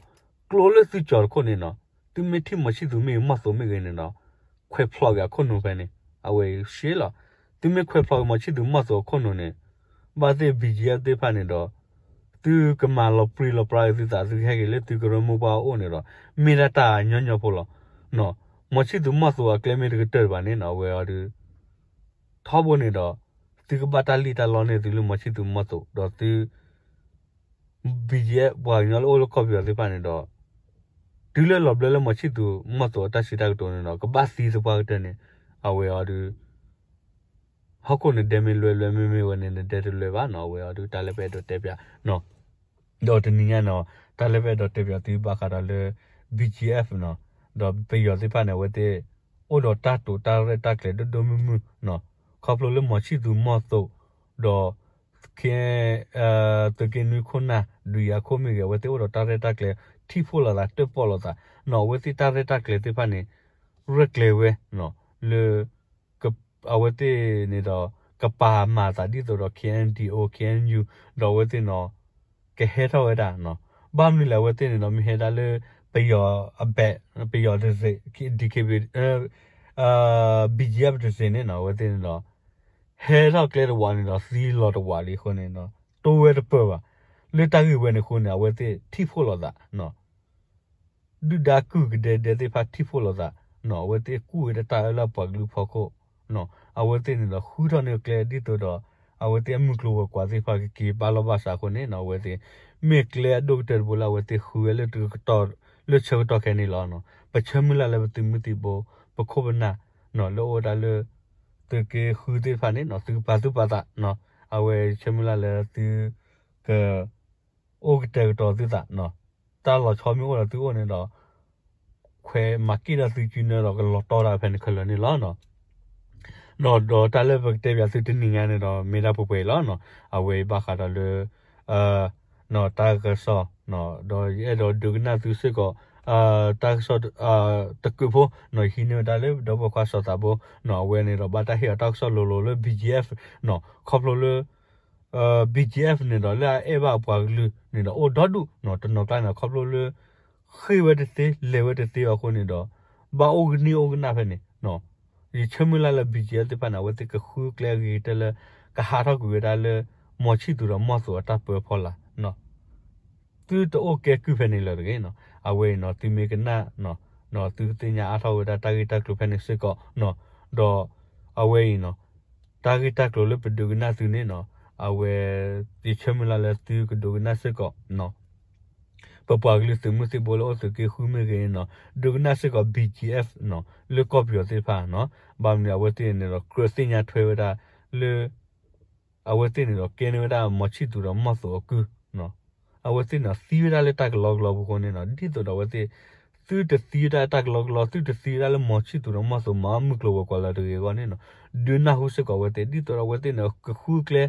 ကျိလၢသုကၠီၤတခိၣ်န့ၣ်နီၤ, သုမ့ၢ်ထံၣ်မီၤဆံၣ်သူၤမ့ၢ်ဂ့ၤ မီၤသိးမ့ၢ်ဂ့ၤန့ၣ်ဒီး ခွဲးဖျိးက့ၤအခိၣ်နူာ်ဖဲန့ၣ် အဝဲအံၤရှဲလီၤ. သုမ့ၢ်ခွဲးဖျိးက့ၤမီၤဆံၣ်သူၤမီၤသိးအခိၣ်နူာ်န့ၣ် ဘၣ်သ့ၣ် BGF သ့ၣ်တဖၣ်န့ၣ်ဒီး သုကမၤလီၤပြံလီၤပြါက့ၤသုသး သုကဟဲက့ၤလၢသုကရၢမိၢ်ပှၢ်အအိၣ်န့ၣ်ဒီး မ့ၢ်ဒၣ်တၢ်ညီညီဖိလီၤ. မီၤဆံၣ်သူၤမီၤသိးအကျဲမ့ၢ်တကတၢၢ်တဘၣ်န့ၣ်နီၤ အဝဲအီၤဒုး ထီဘိန့ၣ်ဒီး သုကဘၣ်တၢ်လံၣ်တၢ်လီန့ၢ်သုလၢမီၤဆံၣ်သူၤမီၤသိး ဒီးသု BGF ပှၤကညီလၢအိၣ်လၢကီၢ်ပယီၤသ့ၣ်တဖၣ်န့ၣ်ဒီး တုၤလၢလီၤဘျၢလၢမီၤဆံၣ်သူၤမီၤသိးအတၢ်စံးတၢ်ကတိၤန့ၣ်ဒီး ကဘၣ်သံသပှၢ်ကတၢၢ်န့ၣ် အဝဲအီၤဒုး ဟီၣ်ခိၣ်နဒဲမ့ၢ်လွဲလွဲ မ့မ့ၢ်ဝဲန့ၣ် နဒဲတလွဲဘၣ်နီၤ. အဝဲအီၤဒုး တၢ်လၢပအဲၣ်ဒိးတဲပၠးနီၤ ဒီးတနံၤညါန့ၣ် တၢ်လၢပအဲၣ်ဒိးတဲပၠးသုဘၣ်ဃးဒီးလၢ BGF နီၤ, ဒီးပယီၤသ့ၣ်တဖၣ်န့ၣ် အဝဲသ့ၣ် အိၣ်ဒီးတၢ်တိာ်တၢ်ရဲၣ်တၢ်ကျဲၤဒိၣ်ဒိၣ်မုၢ်မုၢ်နီၤ, ခီဖျိလၢမီၤဆံၣ်သူၤမီၤသိး ဒီး သုးက့နွံခိၣ်နၢ် ဒုးယၤခိၣ်မ့ၢ်ဂ့ၤ အဝဲသ့ၣ်အိၣ်ဒီးတၢ်ရဲၣ်တၢ်ကျဲၤ ထံၣ်ဖှိၣ်လိာ်သး တၢၣ်ပီၣ်လိာ်သးနီၤ. အဝဲသ့ၣ်တၢ်ရဲၣ်တၢ်ကျဲၤသ့ၣ်တဖၣ်န့ၣ် ရဲၣ်ကျဲၤဝဲနီၤ လၢ အဝဲသ့ၣ်န့ၣ်ဒီး ကပာ်မၤသးဒ်သိးဒီး KNDO KNU ဒီးအဝဲသ့ၣ်နီၤ ကဟဲထီၣ်ဝဲဒၣ်နီၤ. ဘၣ်မနုၤလဲၣ် အဝဲသ့ၣ်န့ၣ်ဒီး မ့ၢ်ဟဲဒၣ်လၢပယီၤအဘဲၣ် ပယီၤတစ့း DKB BGF တစ့းန့ၣ်နီၤ အဝဲသ့ၣ်န့ၣ်ဒီး ဟဲထီၣ်ကျဲတဝးန့ၣ်ဒီး သံလီၤတဝးလံအဃိန့ၣ်ဒီး တိဝဲတပၢၢ်ဘၣ်. လၢတၢ်ဂ့ၢ်ဝဲန့ၣ်အဃိန့ၣ် အဝဲသ့ၣ်ထံၣ်ဖှိၣ်လိာ်သးနီၤ ဒုၣ်ဒါကုၢ်ကဒဲဒဲသ့ၣ်တဖၣ်ထံၣ်ဖှိၣ်လိာ်သးနီၤ အဝဲသ့ၣ်ကူၣ်ဝဲတၢ်အၢလၢအပှၤကလုာ်ဖီခိၣ်နီၤ အဝဲသ့ၣ်န့ၣ်ဒီး ဃုထီၣ်န့ၢ်ကျဲဒ်သိးဒီး အဝဲသ့ၣ်အမုၢ်ကျိၤဝဲၤကွာ်သ့ၣ်တဖၣ်ကက့ၤဘၣ်လီၢ်ဘၣ်စးအဃိန့ၣ်နီၤ အဝဲသ့ၣ် မ့ၢ်ကျဲအဒိၣ်ကတၢၢ်တဘိလၢအဝဲသ့ၣ်ဃုဝဲလၢ လၢဆၢကတီၢ်ခဲအံၤန့ၣ်လီၤ. ပဆၢမုၢ်လၢ်လၢပသုးမုၢ်သံၣ်ဘိ ပခိၣ်ပနၢ်နီၤ လၢအိၣ်ဝဲဒၣ်လၢ သုးက့ဃုသ့ၣ်တဖၣ်န့ၣ်နီၤ သုကပာ်သူၣ်ပာ်သးနီၤ အဝဲဆၢမုၢ်လၢ်လၢသုက အိၣ်ကတဲာ်ကတီၤသုသးနီၤ တၢ်လီၤဆီမ့ၢ်အိၣ်ဒီးသုအိၣ်န့ၣ်ဒီး ခွဲးမၤက့ၣ်ဒီးသုစုနၢဒီးကလီၤတီတၢ်ဖဲန့ၣ်ခဲလၢာ်န့ၣ်လီၤ. ဒီးတၢ်လၢပကတဲပၠးသုတနံၤညါန့ၣ်ဒီး မ့ၢ်ဒၣ်ပှဲၤပှဲၤအံၤလီၤ. အဝဲအံၤဘၣ်ဃးဒီးလၢ တၢ်ကစီၣ် ဒီးယအဲၣ်ဒိးဒုးကနၣ်သုစ့ၢ်ကီး တၢ်ကစီၣ် တကုးဖိနီၤ ယဟံးန့ၢ်ဝဲဒၣ်လၢဒီပုၢ်ဝဲၢ်ခွါစီၤသးဘိနီၤ အဝဲန့ၣ်ဒီးဘၣ်တၢ်ဟ့ၣ်အီၤတၢ်ကစီၣ်လိၤလိၤလၢ BGF နီၤ ခီဖျိလၢ BGF န့ၣ်ဒီး လၢအအဲၣ်ဘၣ်အပှၤကလုာ်န့ၣ်ဒီး အိၣ်ဒီဒူၣ်နီၤ တနီၤကျါန့ၣ် ခီဖျိလၢ ဃ့ၢ်ဝဲတသ့ လဲၤဝဲတသ့အဃိန့ၣ်ဒီး ဘၣ်အိၣ်ကနံၣ်အိၣ်ကနၣ်ဖဲန့ၣ်, ယဆၢမုၢ်လၢ်လၢ ဘံၣ်ကၠံၣ်အၣ်သ့ၣ်တဖၣ်န့ၣ် အဝဲသ့ၣ်ကဃုကျဲအဂ့ၤကတၢၢ်လၢ ကဟးထီၣ်ကွံာ်ဝဲဒၣ်လၢ မီၤဆံၣ်သူဒီးမီၤသိးအတၢ်ပၢဖီလာ် သုတအိၣ်ကဲကုၢ်ဖဲန့ၣ်လၢၤတဂ့ၤနီၤ. အဝဲအံၤနီၤ သုမ့ၢ်ကနၣ်နီၤ သုကသ့ၣ်ညါအါထီၣ်ဝဲဒၣ်တၢ်ဂ့ၢ်တၢ်ကျိၤဖဲန့ၣ်စ့ၢ်ကီးနီၤ. ဒီးအဝဲအံၤနီၤ တၢ်ဂ့ၢ်တၢ်ကျိၤလၢပဒိကနၣ်သုန့ၣ်နီၤ အဝဲ ယဆၢမုၢ်လၢ်လၢသုကဒိကနၣ်စ့ၢ်ကီးနီၤ ပပှၤကလုာ်သုးမုၢ်သံၣ်ဘိလၢအိၣ်သုးက့ဃုမ့ၢ်ဂ့ၤနီၤ ဒိကနၣ်စ့ၢ်ကီး ဘံၣ်ကၠံၣ်အၣ်နီၤ လၢကီၢ်ပယီၤသ့ၣ်တဖၣ်နီၤ. ဘၣ်မနုၤအဝဲသ့ၣ်န့ၣ်ဒီး ကြၢးသ့ၣ်ညါထွဲဝဲဒၣ်လၢ အဝဲသ့ၣ်န့ၣ်ဒီး ကဲန့ၢ်ဝဲဒၣ်မီၤဆံၣ်သူဒီးမီၤသိးအကုၢ်နီၤ. အဝဲသ့ၣ်န့ၣ်ဒီး သံဝဲဒၣ်လၢတၢ်ကလီကလီပူၤအဃိန့ၣ်နီၤ ဒ်သိးဒီးအဝဲသ့ၣ် သုတသံဝဲဒၣ်တၢ်ကလီကလီ သုတသံဝဲဒၣ်လၢမီၤဆံၣ်သူဒီးမီၤသိးမၤမုၢ်ကျိၤဝဲၤကွာ်လၢၤတဂ့ၤအဂီၢ်န့ၣ်နီၤ ဒုးနၢ်ဟူစ့ၢ်ကီးအဝဲသ့ၣ် ဒ်သိးဒီးအဝဲသ့ၣ်န့ၣ် ကဃုကျဲ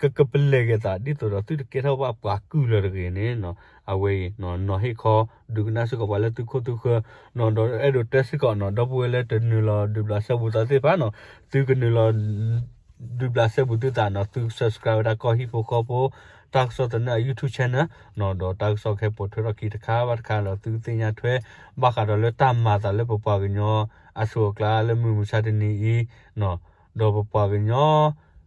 ကကပလဲၤက့ၤသး ဒ်သိးဒီးသုတကဲထီၣ်ဘၣ်ပှၤကုၢ်လၢၤတဂ့ၤန့ၣ်နီၤ. အဝဲအံၤနီၤ နီၤဟ့ၣ်ခီ ဒိကနၣ်စ့ၢ်ကီးပှၤလၢသုခိၣ်သုဃၢၤနီၤ ဒီးအဲၣ်ဒိးတဲစ့ၢ်ကီးနီၤ ဒီပုၢ်ဝဲၢ်လၢတနုာ်လီၤဒုးဘျးစဲဘူးသးသ့ၣ်တဖၣ်နီၤ သုကနုာ်လီၤ ဒုးဘျးစဲဘူးသုသးနီၤ သု subscribe ဝဲဒၣ်ကီၢ်ဟံၣ်ဖိဃီဖိ တၢ်ကစီၣ်သနၢၣ်အ YouTube channel နီၤ ဒီးတၢ်ကစီၣ်ကဟဲပိာ်ထွဲထီၣ်ခံတခါဘၣ်တခါဒီး သုကသ့ၣ်ညါထွဲ ဘၣ်ဃးဒီးလၢတၢ်မၤအသးလၢပပှၤကညီအစိၤအကျါလၢမုၢ်မဆါတနံၤအံၤနီၤ ဒီးပပှၤကညီ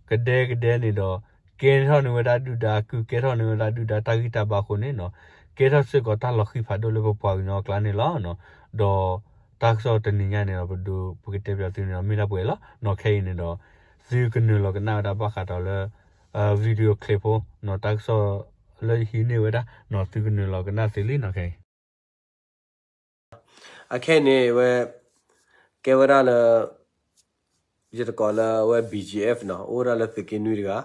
ကဒဲကဒဲန့ၣ်ဒီး ကဲထီၣ်န့ၢ်ဝဲဒၣ်ဒုၣ်ဒါကုၢ် ကဲထီၣ်န့ၢ်ဝဲဒၣ်ဒုၣ်ဒါတၢ်ဂံၢ်တၢ်ဘါအဃိန့ၣ်နီၤ ကဲထီၣ်စ့ၢ်ကီးတၢ်လီၤဃံဖးဒိၣ်လၢပပှၤကညီအကျါန့ၣ်လီၤ. ဒီးတၢ်ကစီၣ်တနံၤညါန့ၣ်ဒီး ပဒိးပကတဲပၠးသုန့ၣ်ဒီး မ့ၢ်ဒၣ်ပှဲၤလီၤနီၤ. ခဲအံၤန့ၣ်ဒီး သုကနုာ်လီၤကနၣ်ဝဲဒၣ်ဘၣ်ဃးဒီးလၢ video clip ဖိနီၤ တၢ်ကစီၣ်လၢယဟံးန့ၢ်ဝဲဒၣ်နီၤ သုကနုာ်လီၤကနၣ်သ့လံနီၤ ခဲအံၤ အခဲအံၤန့ၣ်ဝဲ ကဲဝဲဒၣ်လၢ ယတကိးလၢအဝဲ ဘံၣ်ကၠံၣ်အၣ် နီၤ အိၣ်ဝဲဒၣ်လၢသုးက့နွံတဂၤ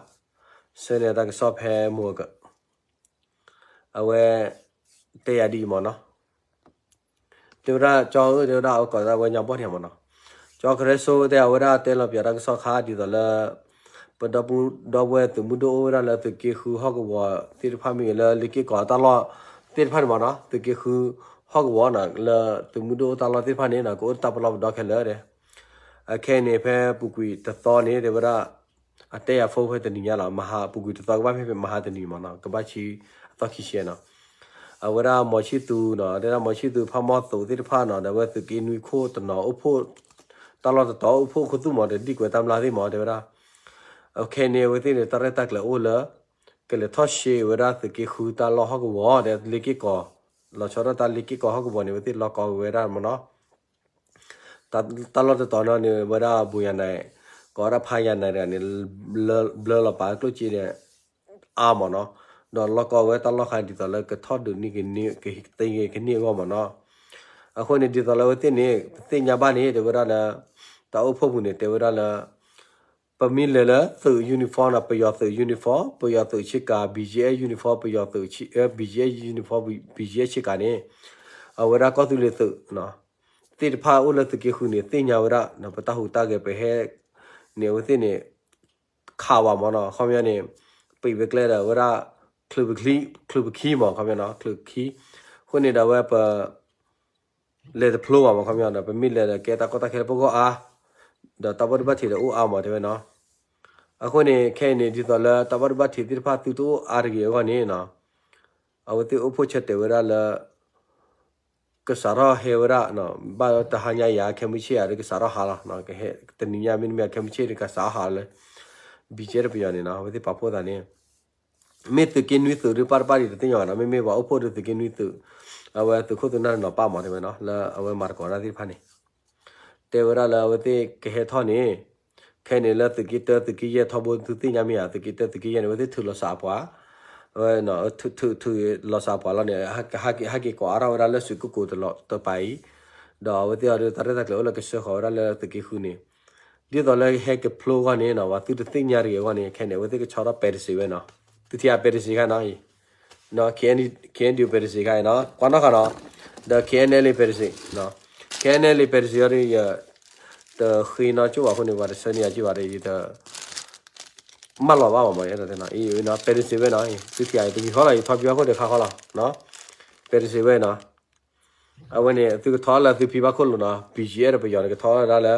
ဆှၢန့ၢ်တၢ်ကစီၣ်ဖဲမိၢ်က အဝဲ တဲယၤဒ်အံၤမ့ၢ်နီၤ တဲဝဲဒၣ် ကၠီဧၢ တဲဝဲဒၣ် အဝဲကိးဒၣ်ဝဲညါဘီၣ်ထံမ့ၢ်နီၤ ကၠီကရၢစိတဲအဝဲဒၣ်တဲလီၤပၠးတၢ်ကစီၣ်ခါဒ်သိးလၢ ပဒီပုၢ်ဒီဝဲၢ်သုးမုၢ်ဒိၣ်အိၣ်ဝဲဒၣ်လၢသုးက့ဃုဟီၣ်ကဝီၤသ့ၣ်တဖၣ်မ့ၢ်ဂ့ၤ လၢလ့ၤက့ၢ်ကီးတၢ်လီၢ်သ့ၣ်တဖၣ်န့ၣ်မ့ၢ်နီၤ သုးက့ဃုဟီၣ်ကဝီၤနီၤ လၢသုးမုၢ်ဒိၣ်အိၣ်တၢ်လီၢ်သ့ၣ်တဖၣ်န့ၣ်နီၤ ကအိၣ်တၢ်ပလီၢ်ပဒီခဲလၢာ်ဒီး အခဲအံၤန့ၣ် ဖဲပူၤကွံာ်တသီန့ၣ် တဲဝဲဒၣ် အတဲယၤ phone ဖဲတနံၤညါလီၤ မဟါပူၤကွံာ်တသီကဘၣ်မ့ၢ်ဖဲမဟါတနံၤမ့ၢ်နီၤ ကဘၣ်ဆံအသီခံဆံနီၤ အဝဲဒၣ်မီၤဆံၣ်သူနီၤ တဲဒၣ်မီၤဆံၣ်သူဖးမီၤသိးသ့ၣ်တဖၣ်နီၤ ဒီးအဝဲသုးက့နွံခိၣ်တနီၤအိၣ်ဖှိၣ် တၢ်လီၢ်တတီၤအိၣ်ဖှိၣ်ခူသူၣ်မး ဒီးဒံၣ်ကွဲးတၢ်မျၢ်သ့ၣ်မး တဲဝဲဒၣ် အခဲအံၤန့ၣ် အဝဲသ့ၣ်န့ၣ် တၢ်ရဲၣ်တၢ်ကျဲၤအိၣ်လၢ ကလဲၤထီၣ်ရှဲဝဲဒၣ်သုးက့ဃုတၢ်လီၢ်ဟီၣ်ကဝီၤဒီးလ့ၤက့ၢ်ကီး လီၤဆီဒၣ်တၢ်လ့ၤက့ၢ်ကီးဟီၣ်ကဝီၤန့ၣ် အဝဲသ့ၣ်လီၢ်ကီဝဲဒၣ်မ့ၢ်နီၤ တၢ်လီၢ်တတီၤနီၤန့ၣ် ဝဲဒၣ်ဘူးယၤနဲၣ် ကိးဝဲဒၣ်ဖးယၤနဲၣ်တဂၤန့ၣ် ဘျၢလီၤပာ်ကျိၣ်စ့န့ၣ် အါမ့ၢ်နီၤ ဒီးလီၢ်ကီဝဲတၢ်လီၢ်ခါဒ်သိးလၢကထီၣ်ဒုးန့ၢ်ကန့ၢ် ကသ့ကန့ၢ်အဂီၢ်မ့ၢ်နီၤ အဃိန့ၣ် ဒ်သိးလၢအဝဲသ့ၣ်န့ၣ် ပသ့ၣ်ညါဘၣ်န့ၣ် တဲဝဲဒၣ်လၢ တၢ်အိၣ်ဖှိၣ်ပူၤန့ၣ် တဲဝဲဒၣ်လၢ ပမ့ၢ်လဲၤလၢသုး uniform နီၤ ပယီၤသုး uniform ပယီၤသုးဆ့ကၤ ဘံၣ်ကၠံၣ်အၣ် uniform ပယီၤသုး ဘံၣ်ကၠံၣ်အၣ် uniform ဘံၣ်ကၠံၣ်အၣ်ဆ့ကၤန့ၣ် အဝဲဒၣ်ကီၢ်သူလ့ၤသုး သ့ၣ်တဖၣ်အိၣ်လၢသုးက့ဃုန့ၣ် သ့ၣ်ညါဝဲဒၣ် ပတၢ်ဟူးတၢ်ဂဲၤပဟဲန့ၣ် အဝဲသ့ၣ်န့ၣ် ခးဝဲမ့ၢ်နီၤ ခီပညီန့ၣ် ပံးဝဲကျဲဒီးဝဲဒၣ် ချုးပခံမ့ၢ် ခီပညီနီၤ ချုးပခံ အဃိန့ၣ်ဒီးဝဲပ လဲၤတဖျိဘၣ်မ့ၢ် ခီပညီဒီး ပမ့ၢ်လဲၤဒီးကဲတၢ်ကီတၢ်ခဲလၢပဂီၢ်အါ ဒီးတၢ်ဘၣ်ဒိဘၣ်ထံးဒီးအိၣ်အါမ့ၢ်တဲဝဲနီၤ အဃိန့ၣ် ခဲအံၤန့ၣ် ဒ်သိးလၢတၢ်ဘၣ်ဒိဘၣ်ထံးသ့ၣ်တဖၣ်သုတအိၣ်အါတဂ့ၤအဂီၢ်န့ၣ်နီၤ အဝဲသ့ၣ်အိၣ်ဖှိၣ်ဆၢတဲာ်ဝဲဒၣ်လၢ ကစးထီၣ်ဟဲဝဲဒၣ် ဘၣ်တဟါညါယၤ ခဲမုၢ်ဆ့ၣ်ယၤဒီးကစးထီၣ်ဟးလီၤ တနံၤညါမ့တမ့ၢ် ခဲမုၢ်ဆ့ၣ်ဒီးကစးထီၣ်ဟးလီၤလၢ ဘံၣ်ကၠံၣ်အၣ်ဒီးပယီၤန့ၣ်နီၤ အဝဲသ့ၣ်ပာ်ဖှိၣ်သးန့ၣ် မ့ၢ်သုးက့နွံသုးဒုးပၣ်တပၣ်ဒံးတသ့ၣ်ညါဘၣ်နီၤ မ့မ့ၢ်ပှၤအိၣ်ဖှိၣ်ဒီးသုးက့နွံသုး အဝဲသုးခိၣ်သုးနၢ်တနီၤပၣ်မ့ၢ်တဲဝဲနီၤ လၢအဝဲမၤသကိးတၢ်သ့ၣ်တဖၣ်န့ၣ် တဲဝဲဒၣ်လၢအဝဲသ့ၣ်ကဟဲထီၣ်န့ၣ် ခဲအံၤန့ၣ်လၢသုးက့တၢသုးက့ယဲၢ်ထီဘိသုသ့ၣ်ညါမ့ၢ်ဧါ သုးက့တၢသုးက့ယဲၢ်န့ၣ် အဝဲသ့ၣ်ထုးလီၤစးအပှၤ အဝဲထုးထုးလီၤစးပှၤလီၤန့ၣ် ဟဲက့ၤကိးအါထီၣ်ဝဲဒၣ်လၢစုးကိၢ်ကိၤတပၤအံၤ ဒီးအဝဲသ့ၣ်အီၤဒီးတၢ်ရဲၣ်တၢ်ကျဲၤအိၣ်လၢကစၢဃီၤဝဲဒၣ်လၢသုးက့ဃုန့ၣ် ဒ်သိးလၢဟဲကဖျိအဂီၢ်န့ၣ်နီၤ ပှၤသုတသ့ၣ်ညါတဂ့ၤအဂီၢ်န့ၣ် ခဲအံၤန့ၣ် အဝဲသ့ၣ်ကဆီထီၣ်ပဲတစံးဝဲနီၤ သုထံၣ်အပဲတစံးခါနီၤ KNDO ပဲတစံးခါအံၤနီၤ ကွၢ်နီၣ်ဃီနီၤ ဒီး KNLA ပဲတစံး KNLA ပဲတစံးအံၤဒီး ယတဃ့နီၣ်ကၠိၣ်ဘၣ်အဃိန့ၣ် ပှၤတဆၢန့ၢ်ယၤကၠိၣ်ဘၣ်ဒီး ယတ မၢလီၤဘၣ်မ့ၢ်မ့ၢ် ပဲတစံးဝဲနီၤ သုထံၣ်အံၤ တမံၤဃီလီၤ ယထီၣ်ဖံဘၣ်ခိၣ်ဒီးခါဃီလီၤ ပဲတစံးဝဲနီၤ အဝဲန့ၣ် သုကထီၣ်လၢသုဖံဘၣ်ခိၣ်လိၤနီၤ ဘံၣ်ကၠံၣ်အၣ်ဒီးပယီၤန့ၣ် ကထီၣ်ဝဲဒၣ်လၢ